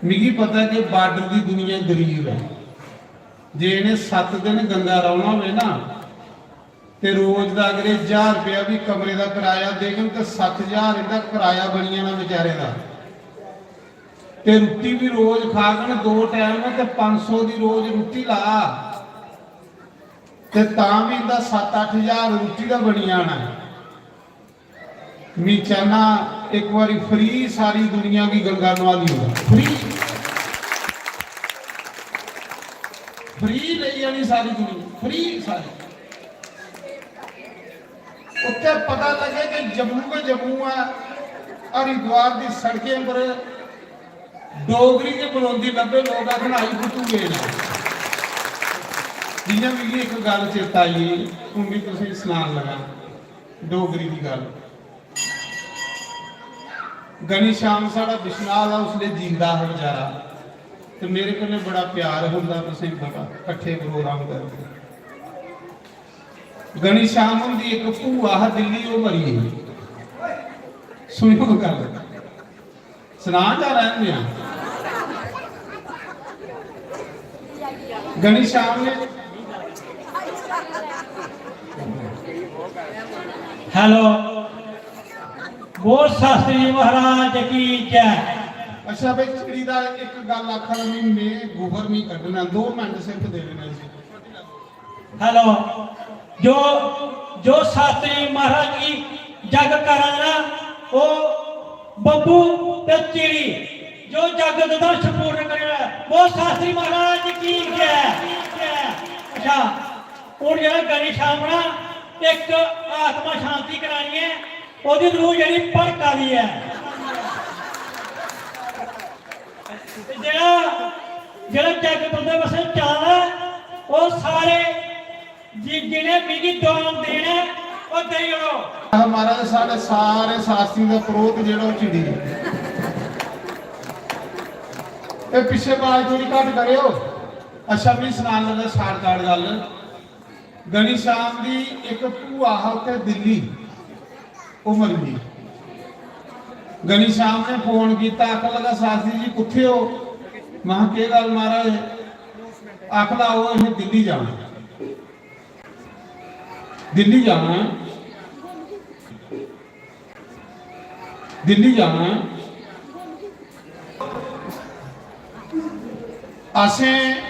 मिगी पता ऐ कि बार्डर दी दुनिया गरीब ऐ। जे इ'नें सत्त दिन गंगा रौह्ना होऐ ना, ते रोज दा अगर एह् ज्हार रपेआ बी कमरे दा कराया देङन, ते सत्त ज्हार इं'दा कराया बनी जाना बेचारे दा। ते रुट्टी बी रोज खाङन, दो टैम, ते पंज सौ दी रोज रुट्टी ला, ते तां बी इं'दा सत्त अट्ठ ज्हार रुट्टी दा बनी जाना ऐ। मी चाहना इक बारी फ्री सारी दुनिया गी गंगा नुआली ओड़ां। फ्री, फ्री लेई जानी सारी दुनिया, फ्री सारी। उत्थै पता लगे कि जम्मू गै जम्मू ऐ। हरिद्वार दी सड़कें पर डोगरी गै बलोंदी लब्भे, लोक आखन आई कुत्थूं गे न। जि'यां मिगी इक गल्ल चेता आई, हून बी तुसेंगी सनान लगा डोगरी दी गल्ल। गनी श्याम साढ़ा बिश्नाह दा उसलै जींदा हा बेचारा, ते मेरे कन्नै बड़ा प्यार होंदा, तुसेंगी पता, कट्ठे प्रोग्राम करदे। गनी श्याम हुंदी इक भूआ हा दिल्ली, ओह् मरी गेई। सुनियो गल्ल, सनां जां रैह्न देआं? गनी श्याम ने हेलो, बोल शास्त्री महाराज की जय। अच्छा भाई, चिड़ी दा इक गल्ल आखा दा, मैं, मैं गोबर नहीं कड्ढना, दो मिनट सिर्फ दे देना जी। हेलो, जो, जो शास्त्री महाराज की जग करा ना, वो बब्बू ते चिड़ी, जो जग दा दर्श पूर्ण करेगा। बोल शास्त्री महाराज की जय। अच्छा, हून जेह्ड़ा घनी श्याम ना, इक आत्मा शांति करानी ऐ, ओह्दी रूह जेह्ड़ी भड़का दी ऐ। ते जेह्ड़ा, जेह्ड़ा जग तुं'दे पासै चाल ऐ, ओह् सारे जि-, जि'नें मिगी दान देना ऐ, ओह् देई ओड़ो। महाराज, साढ़े सारे शास्त्रियें दा परोह्त जेह्ड़ा ओह् चिड़ी गेआ। एह् पिच्छे अवाज थोड़ी घट्ट करेओ। अच्छा, मी सनान लगा शार्टकट गल्ल। घनी श्याम दी इक भूआ हा उत्थै दिल्ली, ओह् मरी गेई। घनी श्याम ने फोन कीता, आखन लगा, "शास्त्री जी, कुत्थे ओ?" महां, "केह् गल्ल महाराज?" आखदा, "ओह् असें दिल्ली जाना।" दिल्ली जाना ऐ, दिल्ली जाना ऐ। असें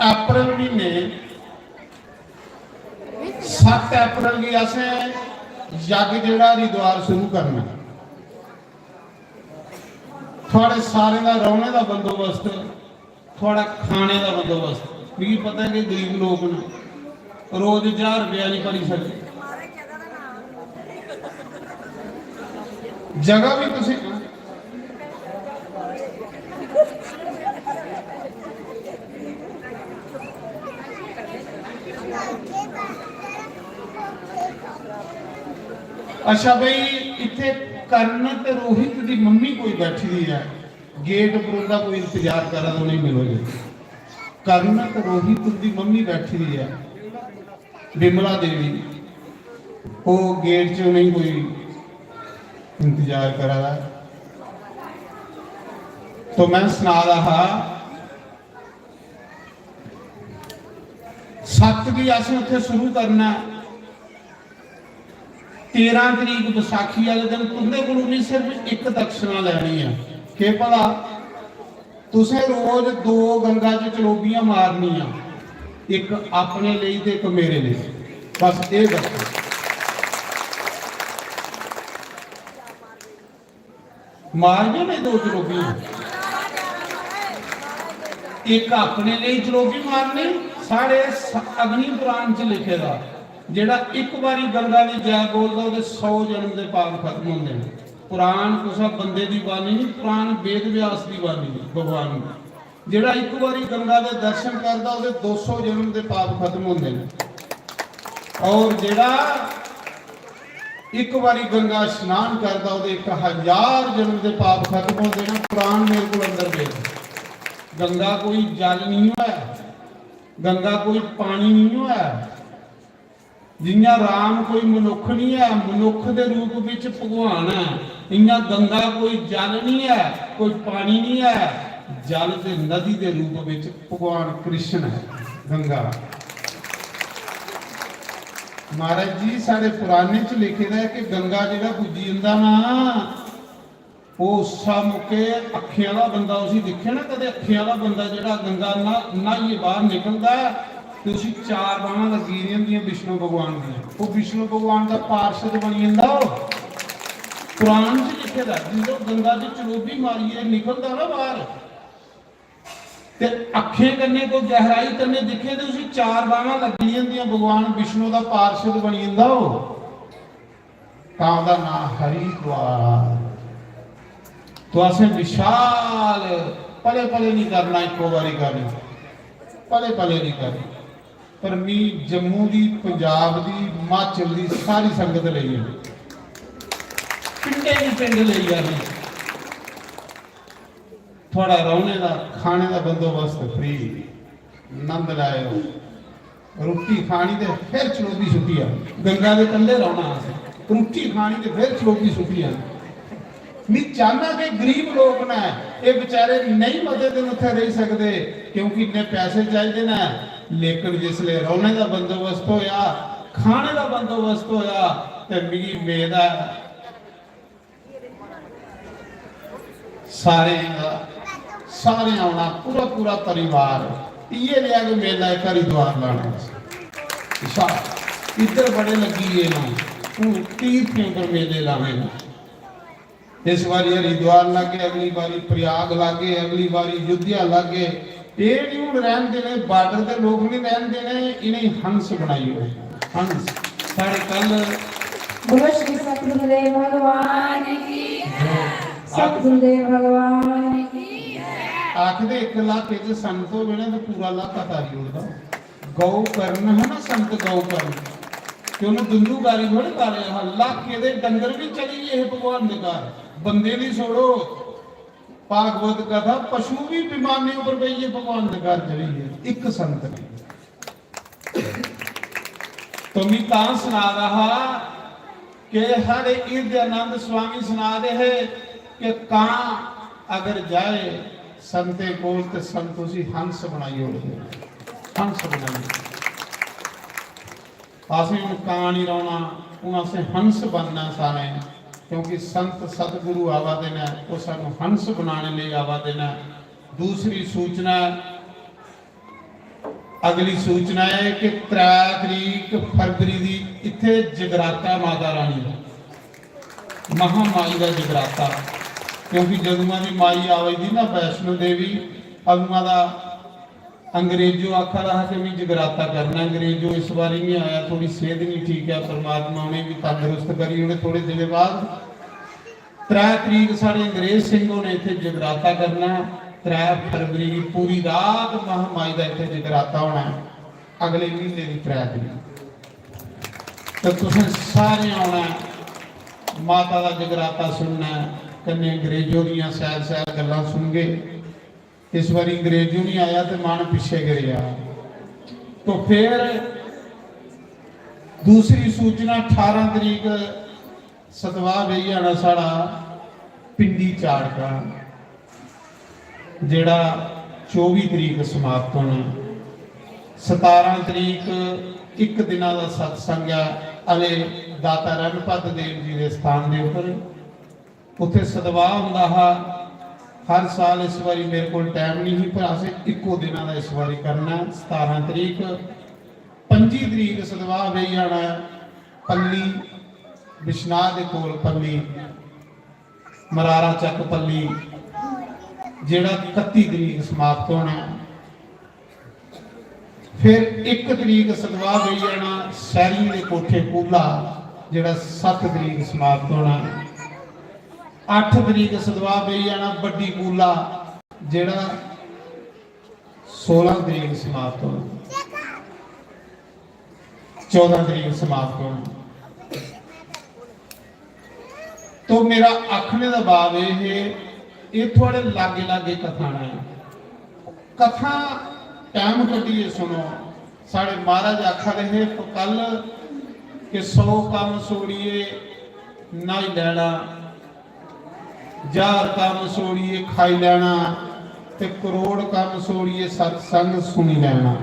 अप्रैल म्हीने, सत्त अप्रैल गी असें यज्ञ जेह्ड़ा हरिद्वार शुरू करना ऐ। थुआढ़े सारें दा रौह्ने दा बंदोबस्त, थुआढ़ा खाने दा बंदोबस्त। मिगी पता ऐ कि गरीब लोक न, रोज ज्हार रपेआ निं भरी सकदे। जगह बी तुसें अच्छा भाई, इत्थै कर्ण ते रोहित दी मम्मी कोई बैठी दी ऐ, गेट पर उं'दा कोई इंतजार करा दा, उ'नेंगी मिलो जी। कर्ण ते रोहित, उं'दी मम्मी बैठी दी ऐ, बिमला देवी, ओह् गेट च उ'नेंगी कोई इंतजार करा दा। तो में सना दा हा, सत्त गी असें उत्थै शुरू करना ऐ। तेरां तरीक बसाखी आह्ले दिन तुं'दे कोलू मी सिर्फ इक दक्षिणा लैनी ऐ। केह् भला? तुसें रोज दो गंगा च चलोबियां मारनियां, इक अपने लेई ते इक मेरे लेई। बस एह् दक्षिणा। मारनियां में दो चलोबियां, इक अपने लेई चलोबी मारनी। साढ़े स-, अग्नि पुराण च लिखे दा, जेह्ड़ा इक बारी गंगा दी जय बोलदा, ओह्दे सौ जन्म दे पाप खत्म होंदे न। पुराण कुसै बंदे दी बाणी निं, पुराण वेद व्यास दी बाणी, भगवान दी। जेह्ड़ा इक बारी गंगा दे दर्शन करदा, ओह्दे दो सौ जन्म दे पाप खत्म होंदे न। और जेह्ड़ा इक बारी गंगा स्नान करदा, ओह्दे इक हजार जन्म दे पाप खत्म होंदे न। पुराण मेरे कोल अंदर पेदा। गंगा कोई जल निं होऐ, गंगा कोई पानी निं होऐ। जि'यां राम कोई मनुक्ख निं ऐ, मनुक्ख दे रूप बिच भगवान ऐ, इ'यां गंगा कोई जल निं ऐ, कोई पानी निं ऐ, जल ते नदी दे रूप बिच भगवान कृष्ण ऐ गंगा। महाराज जी, साढ़े पुराने च लिखे दा ऐ कि गंगा जेह्ड़ा पुज्जी जंदा ना, ओह् उस्सै मौके अक्खें आह्ला बंदा उसी दिक्खे ना, कदें अक्खें आह्ला बंदा जेह्ड़ा गंगा न्हा-, न्हाइयै बाह्र निकलदा ऐ ते उसी चार बाह्मां लग्गी दियां होंदियां विष्णु भगवान दियां। ओह् विष्णु भगवान दा पार्षद बनी जंदा ओह्। पुराण च लिखे दा, जिसलै ओह् गंगा च चलोबी मारियै निकलदा ना बाह्र, ते अक्खें कन्नै कोई गैहराई कन्नै दिक्खे ते उसी चार बाह्मां लग्गी दियां होंदियां, भगवान विष्णु दा पार्षद बनी जंदा ओह्। तां ओह्दा नांऽ हरिद्वार। तो असें विशाल, पले पले निं करना, इक्को बारी करना, पले पले निं करना। पर मी जम्मू दी, पंजाब दी, हिमाचल दी सारी संगत लेई आनी, पिंडे दी पिंड लेई आनी। थुआढ़ा रौह्ने दा, खाने दा बंदोबस्त फ्री, नंद लैओ। रुट्टी खानी ते फिर चलोबी सुट्टी आनी। गंगा दे कंढे रौह्ना असें, रुट्टी खानी ते फिर चलोबी सुट्टी आनी। मी चाह्न्ना कि गरीब लोक न, एह् बेचारे नेईं मते दिन उत्थै रेही सकदे, क्योंकि इन्ने पैसे चाहिदे न। लेकिन जिसलै रौह्ने दा बंदोबस्त होएआ, खाने दा बंदोबस्त होएआ, ते मिगी मेद ऐ सारें दा, सारें औना, पूरा पूरा परिवार। इ'यै नेहा गै मेला इक हरिद्वार लाना। अच्छा, इद्धर बड़े लग्गी गे न, हून तीर्थ उप्पर मेले लाने न। इस बारी हरिद्वार लागे, अगली बारी प्रयाग लागे, अगली बारी अयोध्या लागे। एह् नहीं हुन रैह्न देने, बार्डर दे लोक नहीं रैह्न देने, इ'नेंगी हंस बनाई ओड़े। हंस। साढ़े कल बोलो श्री सतगुरुदेव भगवान की। सतगुरुदेव भगवान की। आखदे इक लाके च संत होवे ना ते पूरा लाका तारी ओड़दा। गौ कर्ण है ना, संत गौ कर्ण, ते उन्हें दुंदू गारी थोड़े तारे हा, लाके दे डंगर भी चली गे हे भगवान दे घर। बंदे नहीं छोड़ो, भागवत कथा, पशु भी विमाने पर बेहियै भगवान दे घर चली गे, इक संत ने। तो मी तां सना दा हा कि साढ़े हृदयानंद स्वामी सना दे हे कि कां अगर जाए संतें कोल ते संत उसी हंस बनाई ओड़दे, हंस बनाई ओड़दे। असें हून कां निं रौह्ना, हून असें हंस बनना सारें, क्योंकि संत सतगुरु आवा दे न, ओह् सानूं हंस बनाने लेई आवा दे न। दूसरी सूचना, अगली सूचना है कि त्रै तरीक फरवरी दी इत्थे जगराता माता रानी दा, महामाई दा जगराता, क्योंकि जदुआं दी माई आवा दी ना वैष्णो देवी, अदुआं दा अंग्रेजो आखा दा हा कि मैं जगराता करना। अंग्रेजो इस बारी नहीं आया, थोड़ी सेहत नहीं ठीक है, परमात्मा उन्हें भी तंदुरुस्त करी ओड़े। थोड़े दिनें बाद त्रै तरीक साढ़े अंग्रेज सिंह होने इत्थे जगराता करना है। त्रै फरवरी गी पूरी रात महामाई दा इत्थे जगराता होना है। अगले महीने दी त्रै तरीक ते तुसें सारे आना है, माता दा जगराता सुनना है, कन्नै अंग्रेजो दियां सैल सैल गल्लां सुनगे। इस बारी अंग्रेजो नहीं आया ते मन पिछे गै रेहा। तो फिर दूसरी सूचना, अठारह तरीक सतवाह बेही जाना साढ़ा पिंडी चाड़का, जेड़ा चौबी तरीक समाप्त होना। सतारां तरीक इक दिना दा सत्संग ऐ, अले दाता रणपत देव जी दे स्थान दे उपर। उत्थे सतवाह हुंदा हा हर साल। इस बारी मेरे कोल टाइम नहीं ही, पर असें इक्को दिना दा इस बारी करना है। सतारां तरीक, पंजी तरीक सतवाह बेही जाना है पल्ली, बिश्नाह दे कोल पल्ली, मरारा चक पल्ली, जेड़ा इकत्ती तरीक समाप्त होना है। फिर इक तरीक सतवाह बेही जाना सैरियें दे कोठे कूला, जेड़ा सत्त तरीक समाप्त होना। अट्ठ तरीक सतवाह बेही जाना बड्डी कूला, जेड़ा सोलां तरीक समाप्त होना, चौदां तरीक समाप्त होना। तो मेरा आखने दा भाव एह् हे, एह् थुआढ़े लागे लागे कथां न। कथां टाइम कड्ढियै सुनो। साढ़े महाराज आखा दे हे कल कि सौ कम्म छोड़ियै न्हाई लैना, ज्हार कम्म छोड़ियै खाई लैना ते करोड़ कम्म छोड़ियै सत्संग सुनी लैना।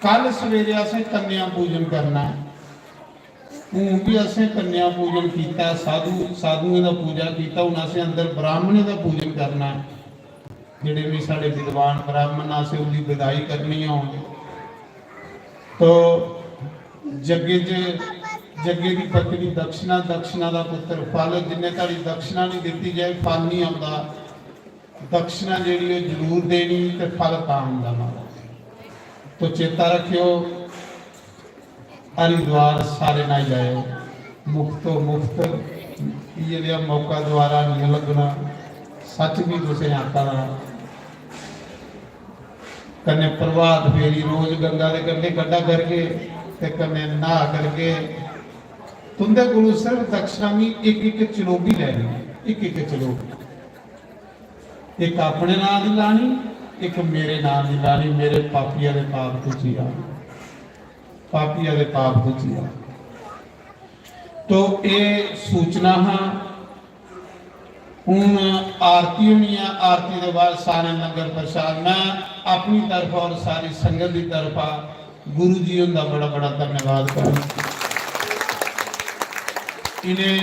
कल सवेरे असें कन्या पूजन करना ऐ। हून भी असें कन्या पूजन कीता, साधु, साधुएं दा पूजा कीता, हून असें अंदर ब्राह्मणें दा पूजन करना ऐ। जेह्ड़े भी साढ़े विद्वान ब्राह्मण न, असें उंदी विदाई करनी ऐ हून। तो जग्गे च, जग्गे दी पत्नी दक्षिणा, दक्षिणा दा पुत्र फल। जिन्ने धड़ी दक्षिणा नहीं दित्ती जाए, फल नहीं आंदा। दक्षिणा जेह्ड़ी ओह् जरूर देनी ते फल तां होंदा महाराज। तो चेता रखेओ, हरिद्वार सारे न्हाई लैओ, मुफ्तो मुफ्त। इ'यै जेहा मौका दोबारा नेईं लग्गना। सच बी तुसें आखा दा। कन्नै प्रभात फेरी रोज गंगा दे कंढे कड्ढा करगे ते कन्नै न्हाऽ करगे। तुं'दे कोलू सिर्फ दक्षिणा मी इक इक चलोबी लैनी, इक इक चलोबी। इक अपने नां दी लानी, इक मेरे नां दी लानी, मेरे पापिया दे पाप धुची जान, पापिया दे पाप धुची जान। तो एह् सूचना हा। हून आरती होनी ऐ, आरती दे बाद सारें लंगर प्रसाद। मैं अपनी तरफा और सारी संगत दी तरफा गुरु जी हुंदा बड़ा बड़ा धन्यवाद करना। इ'नें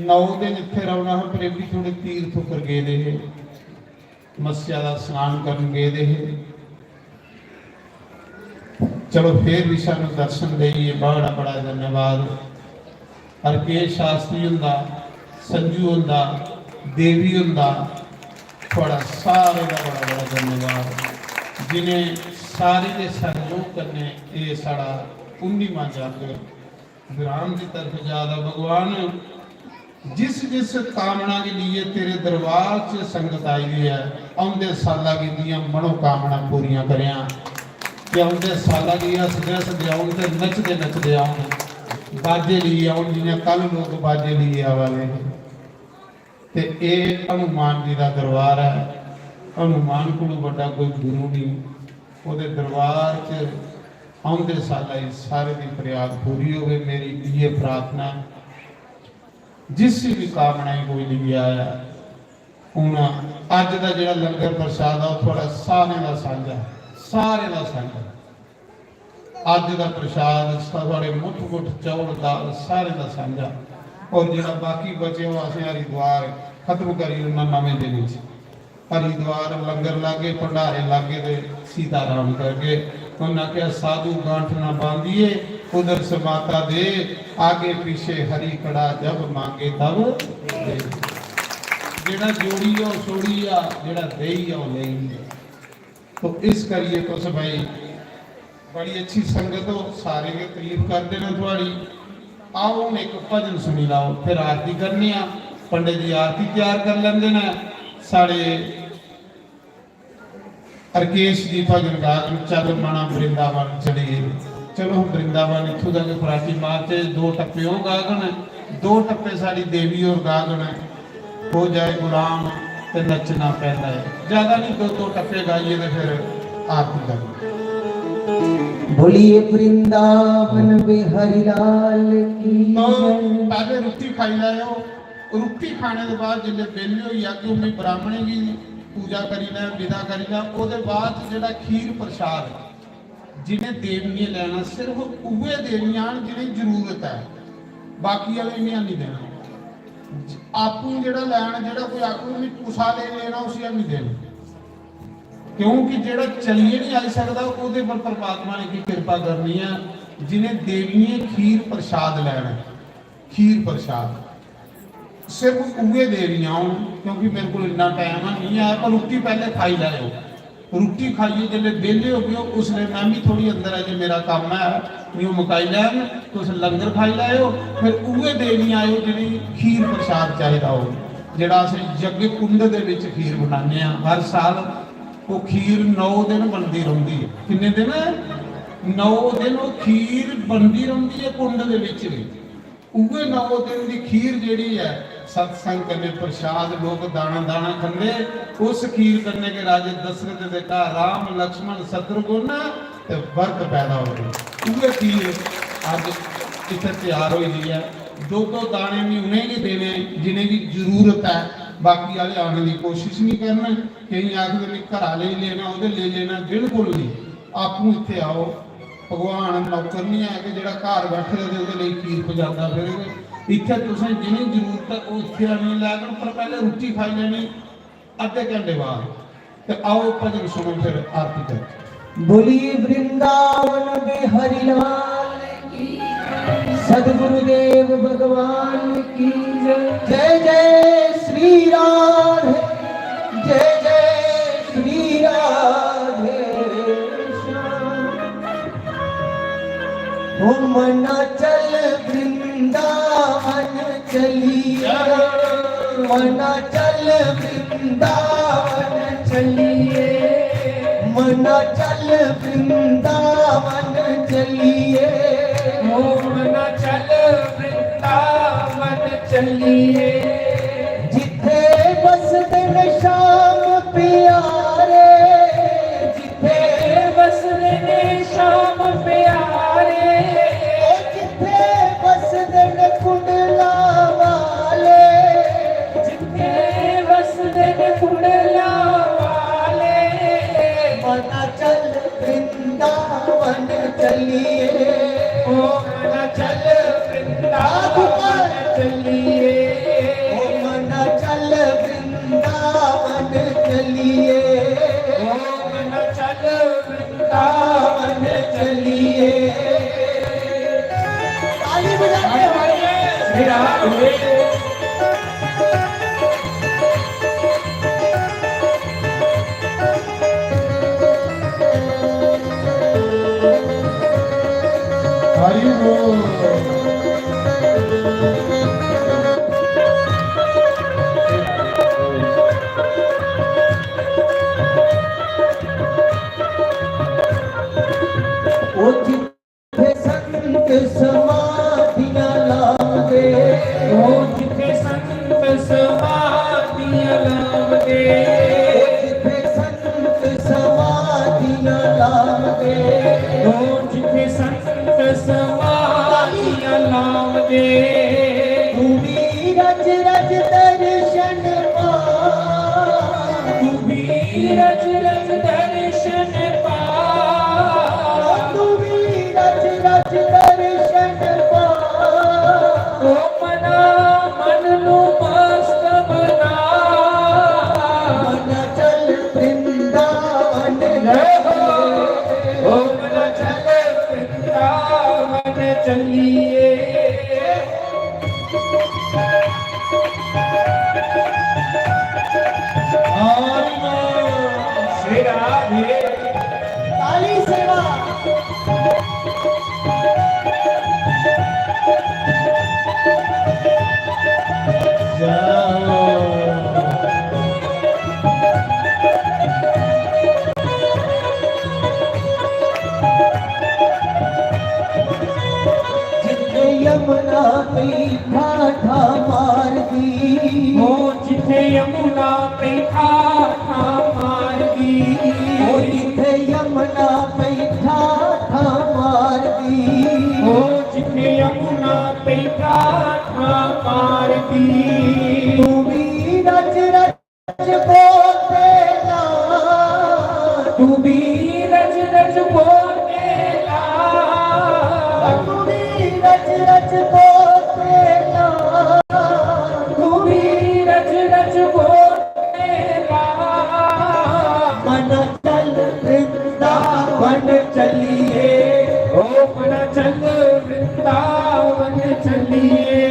नौ दिन इत्थै रौह्ना हा, पर एह् बी थोड़े तीर्थ उप्पर गेदे हे, मस्सेआ दा स्नान करन गेदे हे। चलो, फिर भी सानू दर्शन देइयै बड़ा बड़ा धन्यवाद। हरकेश शास्त्री हुंदा, संजू हुंदा, देवी हुंदा, थुआढ़ा सारे दा बड़ा बड़ा धन्यवाद, जिनें सारे दे सहयोग कन्नै एह् साढ़ा उन्नीवां जग ग्राम दी तरफ जा दा। भगवान, जिस जिस कामना के लिए तेरे दरबार च संगत आई दी है, औंदे साला गी दियां मनोकामना पूरियां करेआं, कि औंदे साला गी हसदे हसदे औन ते नचदे नचदे औन, बाजे लेइयै औन, जियां कल लोक बाजे लेइयै आवा दे हे। ते एह् हनुमान जी दा दरबार ऐ। हनुमान कोलू बड्डा कोई गुरु नहीं। ओह्दे दरबार च औंदे साला गी सारे दी फरियाद पूरी होवे, मेरी इ'यै प्रार्थना ऐ। जिस दी कामना गी कोई लेइयै आया, हून अज्ज दा जेह्ड़ा लंगर प्रसाद ऐ, ओह् थुआढ़ा सारें दा सांझा, सारें दा सांझा। अज्ज दा प्रसाद थुआढ़े मुट्ठ मुट्ठ चौल दाल सारें दा सांझा। और जेह्ड़ा बाकी बचे, ओह् असें हरिद्वार खत्म करी ओड़ना नमें दिनें च। हरिद्वार लंगर लागे, भंडारे लागे ते सीताराम करगे। उन्हें आखेआ, "साधु गांठ ना बांधिए, उधर से माता दे, आगे पीछे हरी कड़ा जब मांगे तब दे।" जेड़ा जोड़ी आ, ओह् छोड़ी आ, जेड़ा देई आ, ओह् लेई आ। तो इस करिए तुस भाई बड़ी अच्छी संगत हो, सारे गै तारीफ करदे न थुआढ़ी। आओ हून इक भजन सुनी लैओ, फिर आरती करने आं। पंडित जी आरती त्यार कर लैंदे न। साढ़े हरकेश जी भजन गागन, "चल मना वृंदावन चलिए।" चलो हम वृंदावन इत्थों तक प्राची मारते, दो टप्पे ओह् गागन, दो टप्पे साढ़ी देवी और गागन। हो जाए गुलाम ते नच्चना पैंदा है। ज्यादा नहीं, दो दो टप्पे गाइए ते फिर आरती करो। बोलिए वृंदावन बिहारी लाल की तो जय। पहले रुट्टी खाई लैओ, रुट्टी खाने के बाद जिसले बेले होई जागे, उन्हें ब्राह्मणें की पूजा करी लै, विदा करी लै। ओदे बाद जेड़ा खीर प्रसाद जिनें देवियें लैना, सिर्फ उ'ऐ देवियां न जिनें जरूरत है, बाकी आह्ले इ'नें हैनी देना। आपूं जेह्ड़ा लैन, जेह्ड़ा कोई आखू, "मैं कुसा लेई लेना", उसी हैनी देना, क्योंकि जेह्ड़ा चलिए नहीं आई सकदा, ओह्दे पर परमात्मा ने की किरपा करनी है। जिनें देवियें खीर प्रसाद लैना, खीर प्रसाद सिर्फ उ'ऐ देवियां होन, क्योंकि मेरे को इन्ना टाइम है नहीं है, पर रुट्टी पैह्ले खाई लैओ। रुट्टी खाइयै जिसलै बेह्ले हो गए, उसलै मैं भी थोड़ी अंदर है जे मेरा कम्म है, यूं मुकाई लैन, तुस लंगर खाई लैओ। फिर उ'ऐ देनी आएओ जि'नेंगी खीर प्रसाद चाहिदा हो, जेह्ड़ा अस यज्ञ कुंड दे बिच खीर बनाने आं हर साल। ओह् खीर नौ दिन बनदी रौंह्दी ऐ। किन्ने दिन? नौ दिन ओह् खीर बनदी रौंह्दी ऐ कुंड दे बिच। उ'ऐ नौ दिन दी खीर जेह्ड़ी ऐ, सत्संग कन्नै प्रसाद लोक दाना दाना खंदे। उस खीर कन्नै गै राजे दशरथ दे घर राम, लक्ष्मण, शत्रुघ्न ते भरत पैदा होए। उ'ऐ खीर अज्ज इत्थै त्यार होई दी ऐ। दो दो दाने बी उ'नेंगी देने जि'नेंगी जरूरत ऐ, बाकी आह्ले आने दी कोशिश नहीं करन। केईं आखदे, "मैं घरा लेई लेना, ओह्दे लेई लेना।" बिल्कुल नहीं, आपूं इत्थै आओ। भगवान नौकर नहीं है कि जेह्ड़ा घर बैठे दे ते ओह्दे लेई खीर पजांदा फिरे। इत्थै तुसें जि'नें जरूरत ऐ, ओह् इत्थै आनियै लैङन, पर पैह्लें रुट्टी खाई लैनी अद्धे घैंटे बाद। ते आओ, भजन सुनो, फिर आरती करो। बोलिए वृंदावन बिहारी लाल की, सदगुरुदेव भगवान की जय। जय जय श्री राधे, जय जय श्री राधे श्याम। ओ मना चल वृंदावन चलिए, मना चल वृंदावन चलिए, मना चल वृंदावन चलिए, ओ मना चल वृंदावन चलिए। जिथे बसदे ने श्याम प्यारे, जिथे बसदे ने श्याम प्यारे, ओ जिथे बसदे ने कुंडला वाले, जिथे बसदे ने कुंडला वाले। मना चल वृंदावन चलिए, ओ मना चल वृंदावन चलिए, ओ मना चल वृंदावन चलिए, ओ मना चल वृंदावन चलिए। ताली बजा के। हरि बोल। ओ जिथे संत समाधियां लावदे, ओ जिथे संत समाधियां लावदे, ओ जिथे संत समाधियां लावदे, ओ जिथे संत समाधियां लावदे। तू भी रज रज दर्शन पा, तू भी रज रज दर्शन पा, तू भी रज रज दर्शन पा। ओ मना मन नू मस्त बना, मना चल वृंदावन। जय हो। ओ मना चल वृंदावन चलिए। हरि बोल। श्री राधे। ताली सेवा। जाओ। जिथे यमुना पई ठा ठा मारदी। ओ जिथे यमुना पई ठा ठा मारदी। ओ जिथे यमुना पई ठा ठा मारदी। ओ जिथे यमुना पई ठा ठा मारदी। तू भी रज रज बोलते ना, तू भी रज रज बोलते ना, तू भी रज रज बोलते ना, तू भी रज रज बोलते ना। मन चल वृंदावन चलिए, ओ मन चल वृंदावन चलिए,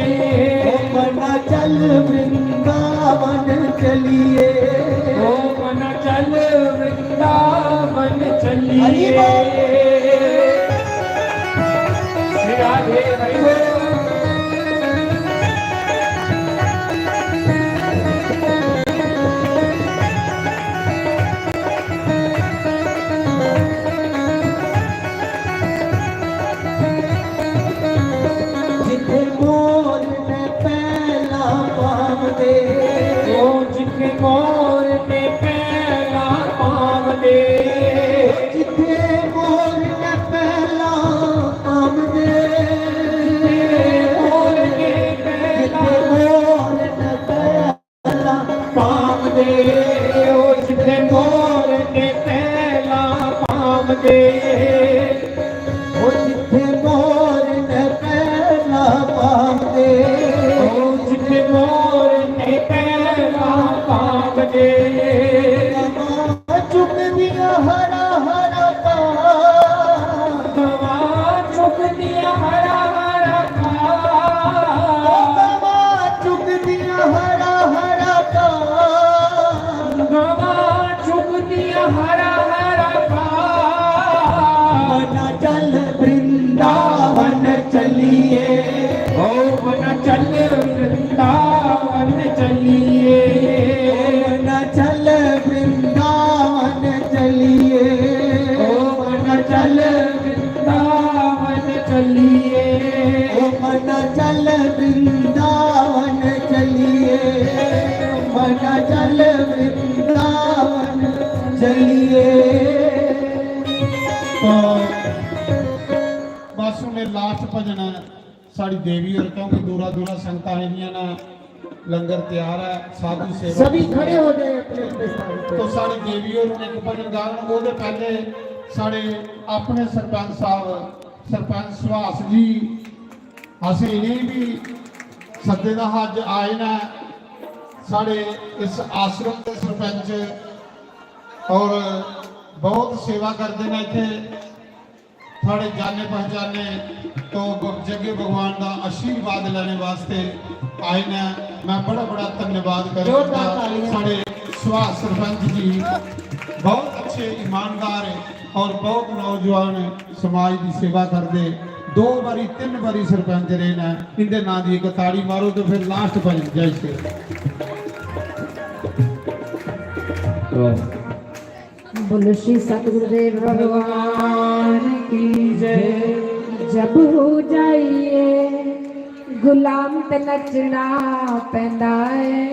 ओ मन चल वृंदावन चलिए, ओ मन चल वृंदावन हरि चलिए। बोल। श्री राधे हरि बोल। जिथे मोर ने पैला पावदे। ओ जिथे मोर ने पैला पावदे। जिथे मोर ने पैला पावदे। जिथे मोर ने पैला पावदे, ओ जिथे मोर ने पैला पावदे, ओ जिथे मोर ने पैला पावदे, ओ जिथे मोर ने पैला पावदे। चुकदियां हरा हरा घाऽ। गवां चुकदियां हरा हरा घाऽ। गवां चुकदियां हरा हरा घाऽ। गवां चुकदियां हरा हरा घाऽ। मना चल वृंदावन चलिए। ओ मना चल वृंदावन चलिए। ओ मना चल वृंदावन चलिए। ओ मना चल वृंदावन चलिए। ओ मना चल वृंदावन चलिए। मना चल वृंदावन चलिए। तो बस हूँ लास्ट भजन है। साढ़ी देवी होर, क्योंकि दूरा दूरा संगतां आई दियां ना, लंगर तैयार है, साधु सेवक सभी खड़े हो जाए अपने अपने स्थान पे। तो साढ़ी देवी होर हून इक भजन गान, ओह्दे पैह्ले साढ़े अपने सरपंच साहब, सरपंच सुभाष जी, असें इ'नेंगी बी सद्दे दा हा, अज्ज आए न। साढ़े इस आश्रम दे सरपंच और बहुत सेवा करदे न इत्थै। साढ़े जाने पहचाने तो ब-, जग्गे भगवान दा आशीर्वाद लेने वास्ते आए न। मैं बड़ा बड़ा धन्यवाद करना जोरदार तालियां। साढ़े सुभाष सरपंच जी बहुत अच्छे ईमानदार और बहुत नौजवान समाज दी सेवा करदे। दो बारी, तीन बारी सरपंच रहे न। इंदे नां दी एक ताड़ी मारो तो फिर लास्ट पर जय श्री राम। बोलो श्री सतगुरुदेव भगवान की जय। जब हो जाइए गुलाम ते नचना पैंदा है।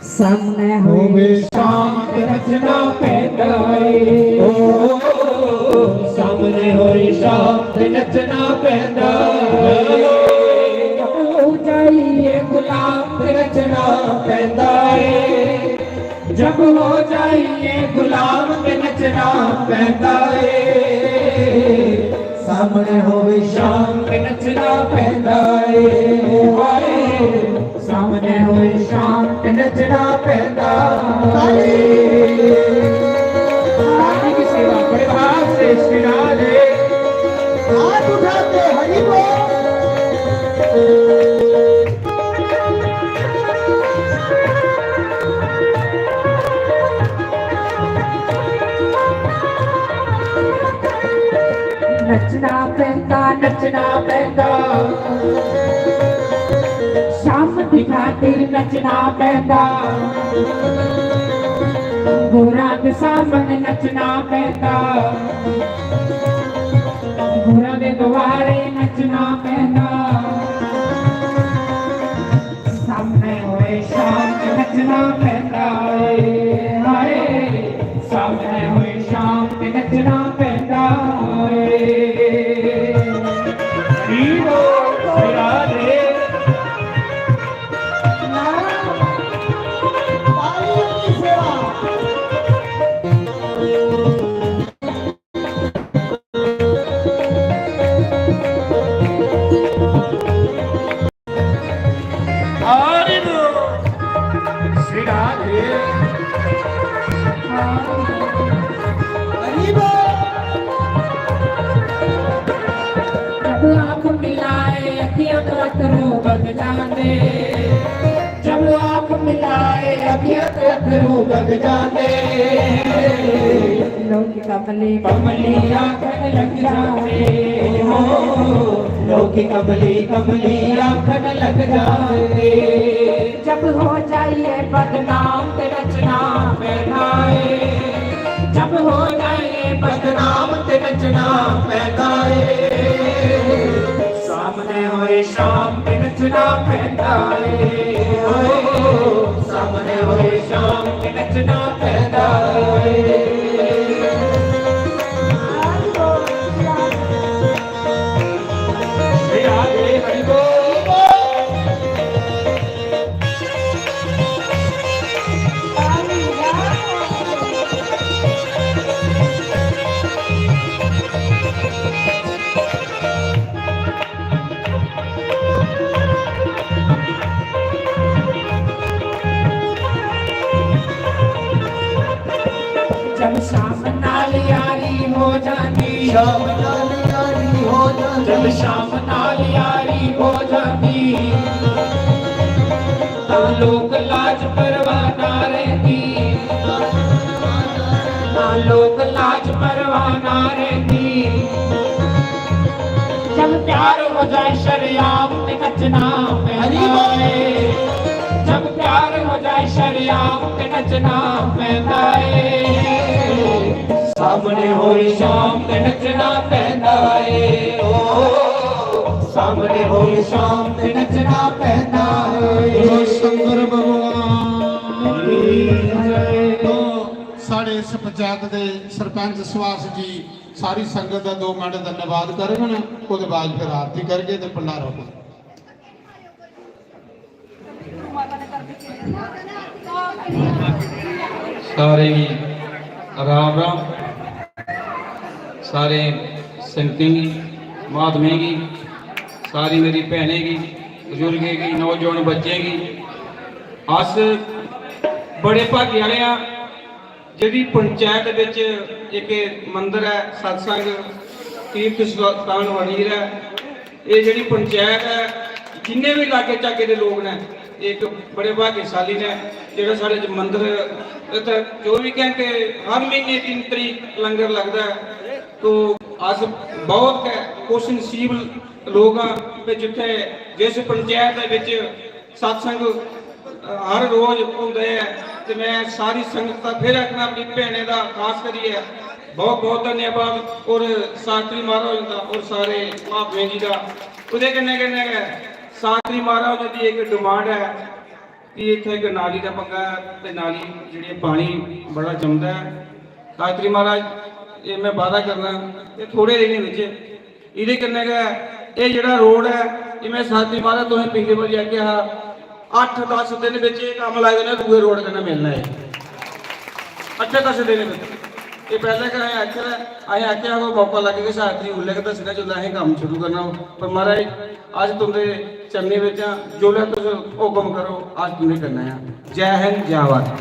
सामने होवे शाम ते नचना पैंदा ਏ। ਓ ਸਾਹਮਣੇ ਹੋਈ ਸ਼ਾਮ ਤੇ ਨੱਚਣਾ ਪੈਂਦਾ ਏ। ਹੋ ਜਾਈਏ ਗੁਲਾਮ ਤੇ ਨੱਚਣਾ ਪੈਂਦਾ ਏ। ਜਬ ਹੋ ਜਾਈਏ ਗੁਲਾਮ ਤੇ ਨੱਚਣਾ ਪੈਂਦਾ ਏ। ਸਾਹਮਣੇ ਹੋਵੇ ਸ਼ਾਮ ਤੇ ਨੱਚਣਾ ਪੈਂਦਾ ਏ। ਹਾਏ, ਸਾਹਮਣੇ ਹੋਏ ਸ਼ਾਮ ਤੇ ਨੱਚਣਾ ਪੈਂਦਾ ਏ। ताली की सेवा, बड़े भाव से श्री राधे। हाथ उठा के हरि बोल। नचना पैंदा, नचना पैंदा, शाम दी खातिर नचना पैंदा। गुरां दे सामने नचना पैंदा, गुरां दे दुआरे नचना पैंदा। सामने होए शाम ते नचना पैंदा ਏ। ਹਾਏ, ਸਾਹਮਣੇ ਹੋਏ ਸ਼ਾਮ ਤੇ ਨੱਚਣਾ ਪੈਂਦਾ ਏ। हीरो सिराजे। जब आंख मिलाए अखियां तो अथरू बग जाते, जब आंख मिलाए अखियां तो अथरू बग जाते। लोग कमली कमली आंखन लग जाते हो, लोग कमली कमली आंखन लग जाते। जब हो जाइए बदनाम ते नचना पैंदा ਏ। जब हो जाइए बदनाम ते नचना पैंदा ਏ। सामने होए शाम ते नचना पैंदा ਏ। ओ, सामने होए शाम ते नचना पैंदा ਏ। जब शाम नाल यारी हो जाती, शाम नाल यारी हो जाती, जब शाम नाल यारी हो जाती, तां लोक लाज परवाह ना रहिंदी, तां लोक लाज परवाह ना रहिंदी। जब प्यार हो जाए शरेआम ते नचना पैंदा ਏ। जब प्यार हो जाए शरेआम ते नचना पैंदा ਏ। सामने होए शाम ते नचना पैंदा ਏ। ओ, सामने होए शाम ते नचना पैंदा ਏ। शंकर भगवान की जय। तो साढ़े इस पंचायत दे सरपंच सुभाष जी सारी संगत दा दो मिनट धन्यवाद करङन। ओह्दे बाद फिर आरती करगे ते भंडारा होग। सारें गी राम राम। सारे संगतें गी, महात्में गी, सारी मेरी भैनें गी, बजुर्गें गी, नौजवान बच्चें गी, अस बड़े भाग्य आह्ले आं। जेह्ड़ी पंचैत दे बिच इक मंदर ऐ, सत्संग तीर्थ स्थान बनी गेदा ऐ। एह् जेह्ड़ी पंचैत ऐ, जिन्ने बी लागे चागे दे लोक न, एह् इक बड़े भाग्यशाली न, जेह्ड़ा साढ़े च मंदर, इत्थै चौबी घैंटे हर म्हीने तिन्न तरीक लंगर लगदा ऐ। तो अस बहुत गै खुशनसीब लोक आं कि जित्थै, जिस पंचैत दे बिच सत्संग, अ, हर रोज होंदा ऐ। ते मैं सारी संगत दा फिर आखना, अपनी भैनें दा खास करियै बहुत बहुत धन्यवाद, और शास्त्री महाराज दा और सारे महात्मे जी दा। ओह्दे कन्नै कन्नै गै शास्त्री महाराज दी इक डिमांड ऐ कि इत्थै इक नाली दा पंगा ऐ ते नाली जेह्ड़ी ऐ, पानी बड़ा जमदा ऐ। शास्त्री महाराज, एह् मैं वादा करना, एह् थोड़े दिनें बिच एह्दे कन्नै गै एह् जेह्ड़ा रोड ऐ, एह् मैं शास्त्री महाराज तुसें पिछली बारी आखेआ हा, अट्ठ दस दिन बिच एह् कम्म लाई देना, दूए रोड कन्नै मिलना ऐ। अट्ठे दस दिन बिच। एह् पैह्लें गै असें आखेआ, असें आखेआ कोई मौका लग्गे कि शास्त्री उल्लै गै दस्सना, जिसलै असें कम्म शुरू करना हो। पर महाराज, अस तुंदे चरणें बिच आं, जिसलै तुस हुकम करो, अस तुंदे कन्नै आं। जय हिंद, जय भारत।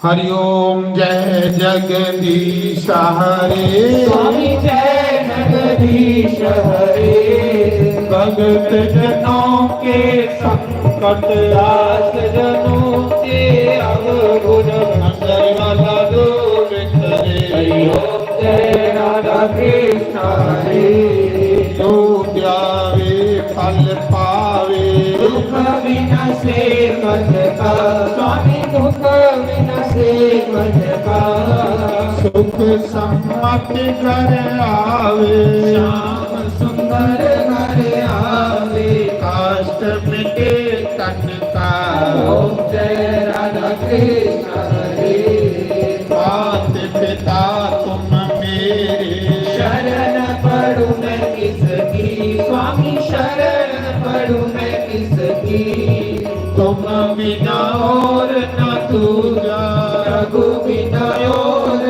हरि ओम। जय जगदीश हरे। स्वामी जय जगदीश हरे। भगत जनों के संकट, दास जनों के अवगुण, अंदर वाला दूर करे। हरि ओम। जय राधा कृष्ण हरे। जो ध्यावे फल पावे। दुख विनसे मन का, स्वामी दुख विनसे मन का। सुख सम्मत घर आवे। श्याम सुंदर घर आवे। कष्ट मिटे तन का। ओम जय राधा कृष्ण हरे। मात पिता तुम मेरे। शरण पड़ू मैं किसकी, स्वामी शरण पड़ू मैं किसकी। तुम बिना और न दूजा। प्रभु बिना और न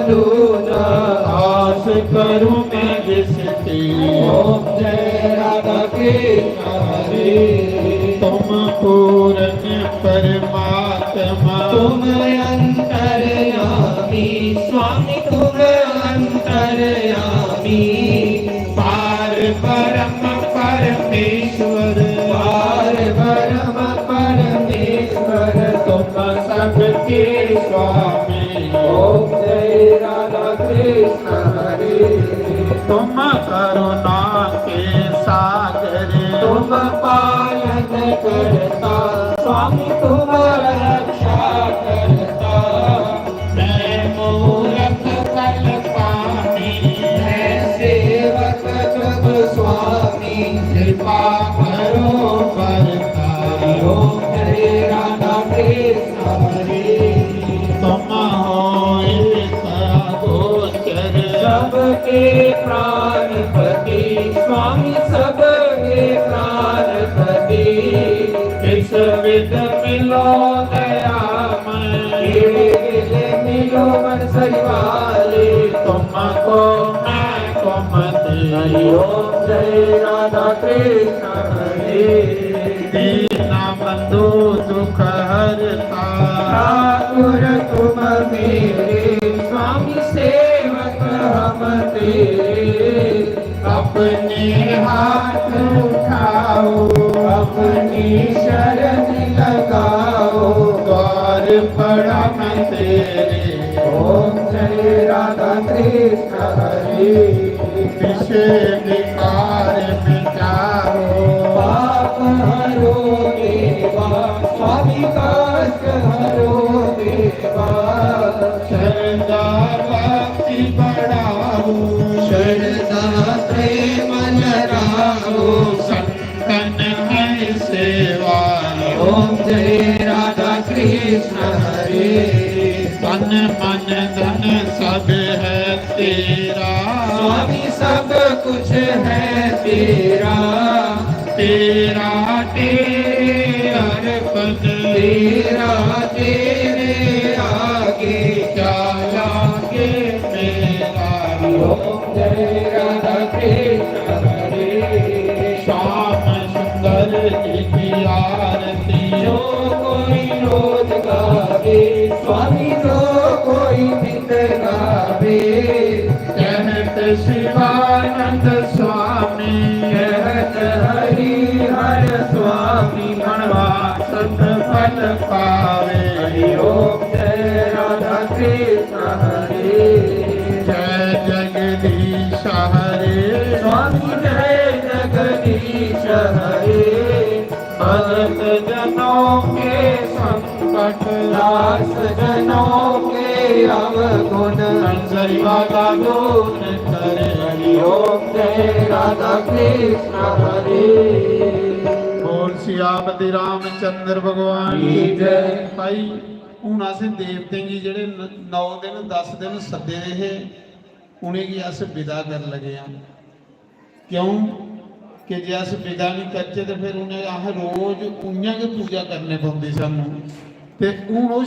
दूजा। आस करूं मैं जिसकी। ओम जय राधा कृष्ण हरे। तुम पूर्ण परमात्मा। तुम अंतर्यामी, स्वामी तुम अंतर्यामी। पार ब्रह्म परमेश्वर। पार ब्रह्म परमेश्वर। तुम सबके स्वामी। ओम जय राधा कृष्ण हरे। तुम करुणा के सागर। तुम पालन करता, स्वामी तुम रक्षा करता। मैं मूरख कल पानी। मैं सेवक जब स्वामी। कृपा करो बरता। ओम हरे राधा कृष्ण हरे। तुम हो एक अगोचर। सबके प्राणपति, स्वामी सबके प्राणपति। इस विध मिलो दयामय। ये मिलो मन सही वाले। तुमको मैं कुमति। हरि ओम जय राधा कृष्ण हरे। दीन बंधु दुख हरता। ठाकुर तुम मेरे, स्वामी सेवक हम तेरे। अपने हाथ उठाओ, अपनी शरण लगाओ। द्वार पड़ा मैं तेरे। ओम जय राधा कृष्ण हरे। विषय विकार मिटाओ। पाप हरो देवा, स्वामी कष्ट हरो देवा। श्रद्धा भक्ति बढ़ाओ। श्रद्धा प्रेम लगाओ। संतन है सेवा। ओम जय राधा कृष्ण हरे। तन मन धन सब है तेरा। स्वामी सब कुछ है तेरा। तेरा तेरे अर्पण। तेरा तेरे आगे। क्या लागे मेरा। ओम जय राधा कृष्ण हरे। श्याम सुंदर जी की आरती। जो कोई रोज गावे, स्वामी गावे। कहत शिवानंद स्वामी, कहत हरि हर स्वामी, मणवासंत फल पावे। हरि ओम जय राधा कृष्ण हरे। जय जगदीश हरे। स्वामी जय जगदीश हरे। भगत जनों के संकट, दास जनों के अवगुण, संसारी बाधा दूर करे। हरि ओम जय राधा कृष्ण हरे। बोल सियापति रामचंद्र भगवान की जय। भाई, हून असें देवतें गी जेह्ड़े न-, नौ दिन, दस दिन सद्दे दे हे, उ'नेंगी अस विदा कर लगे आं। क्यों? कि जे अस विदा निं करचै ते फिर उ'नें, अस रोज उ'यां गै पूजा करने पौंदी सानूं। ते हून ओह्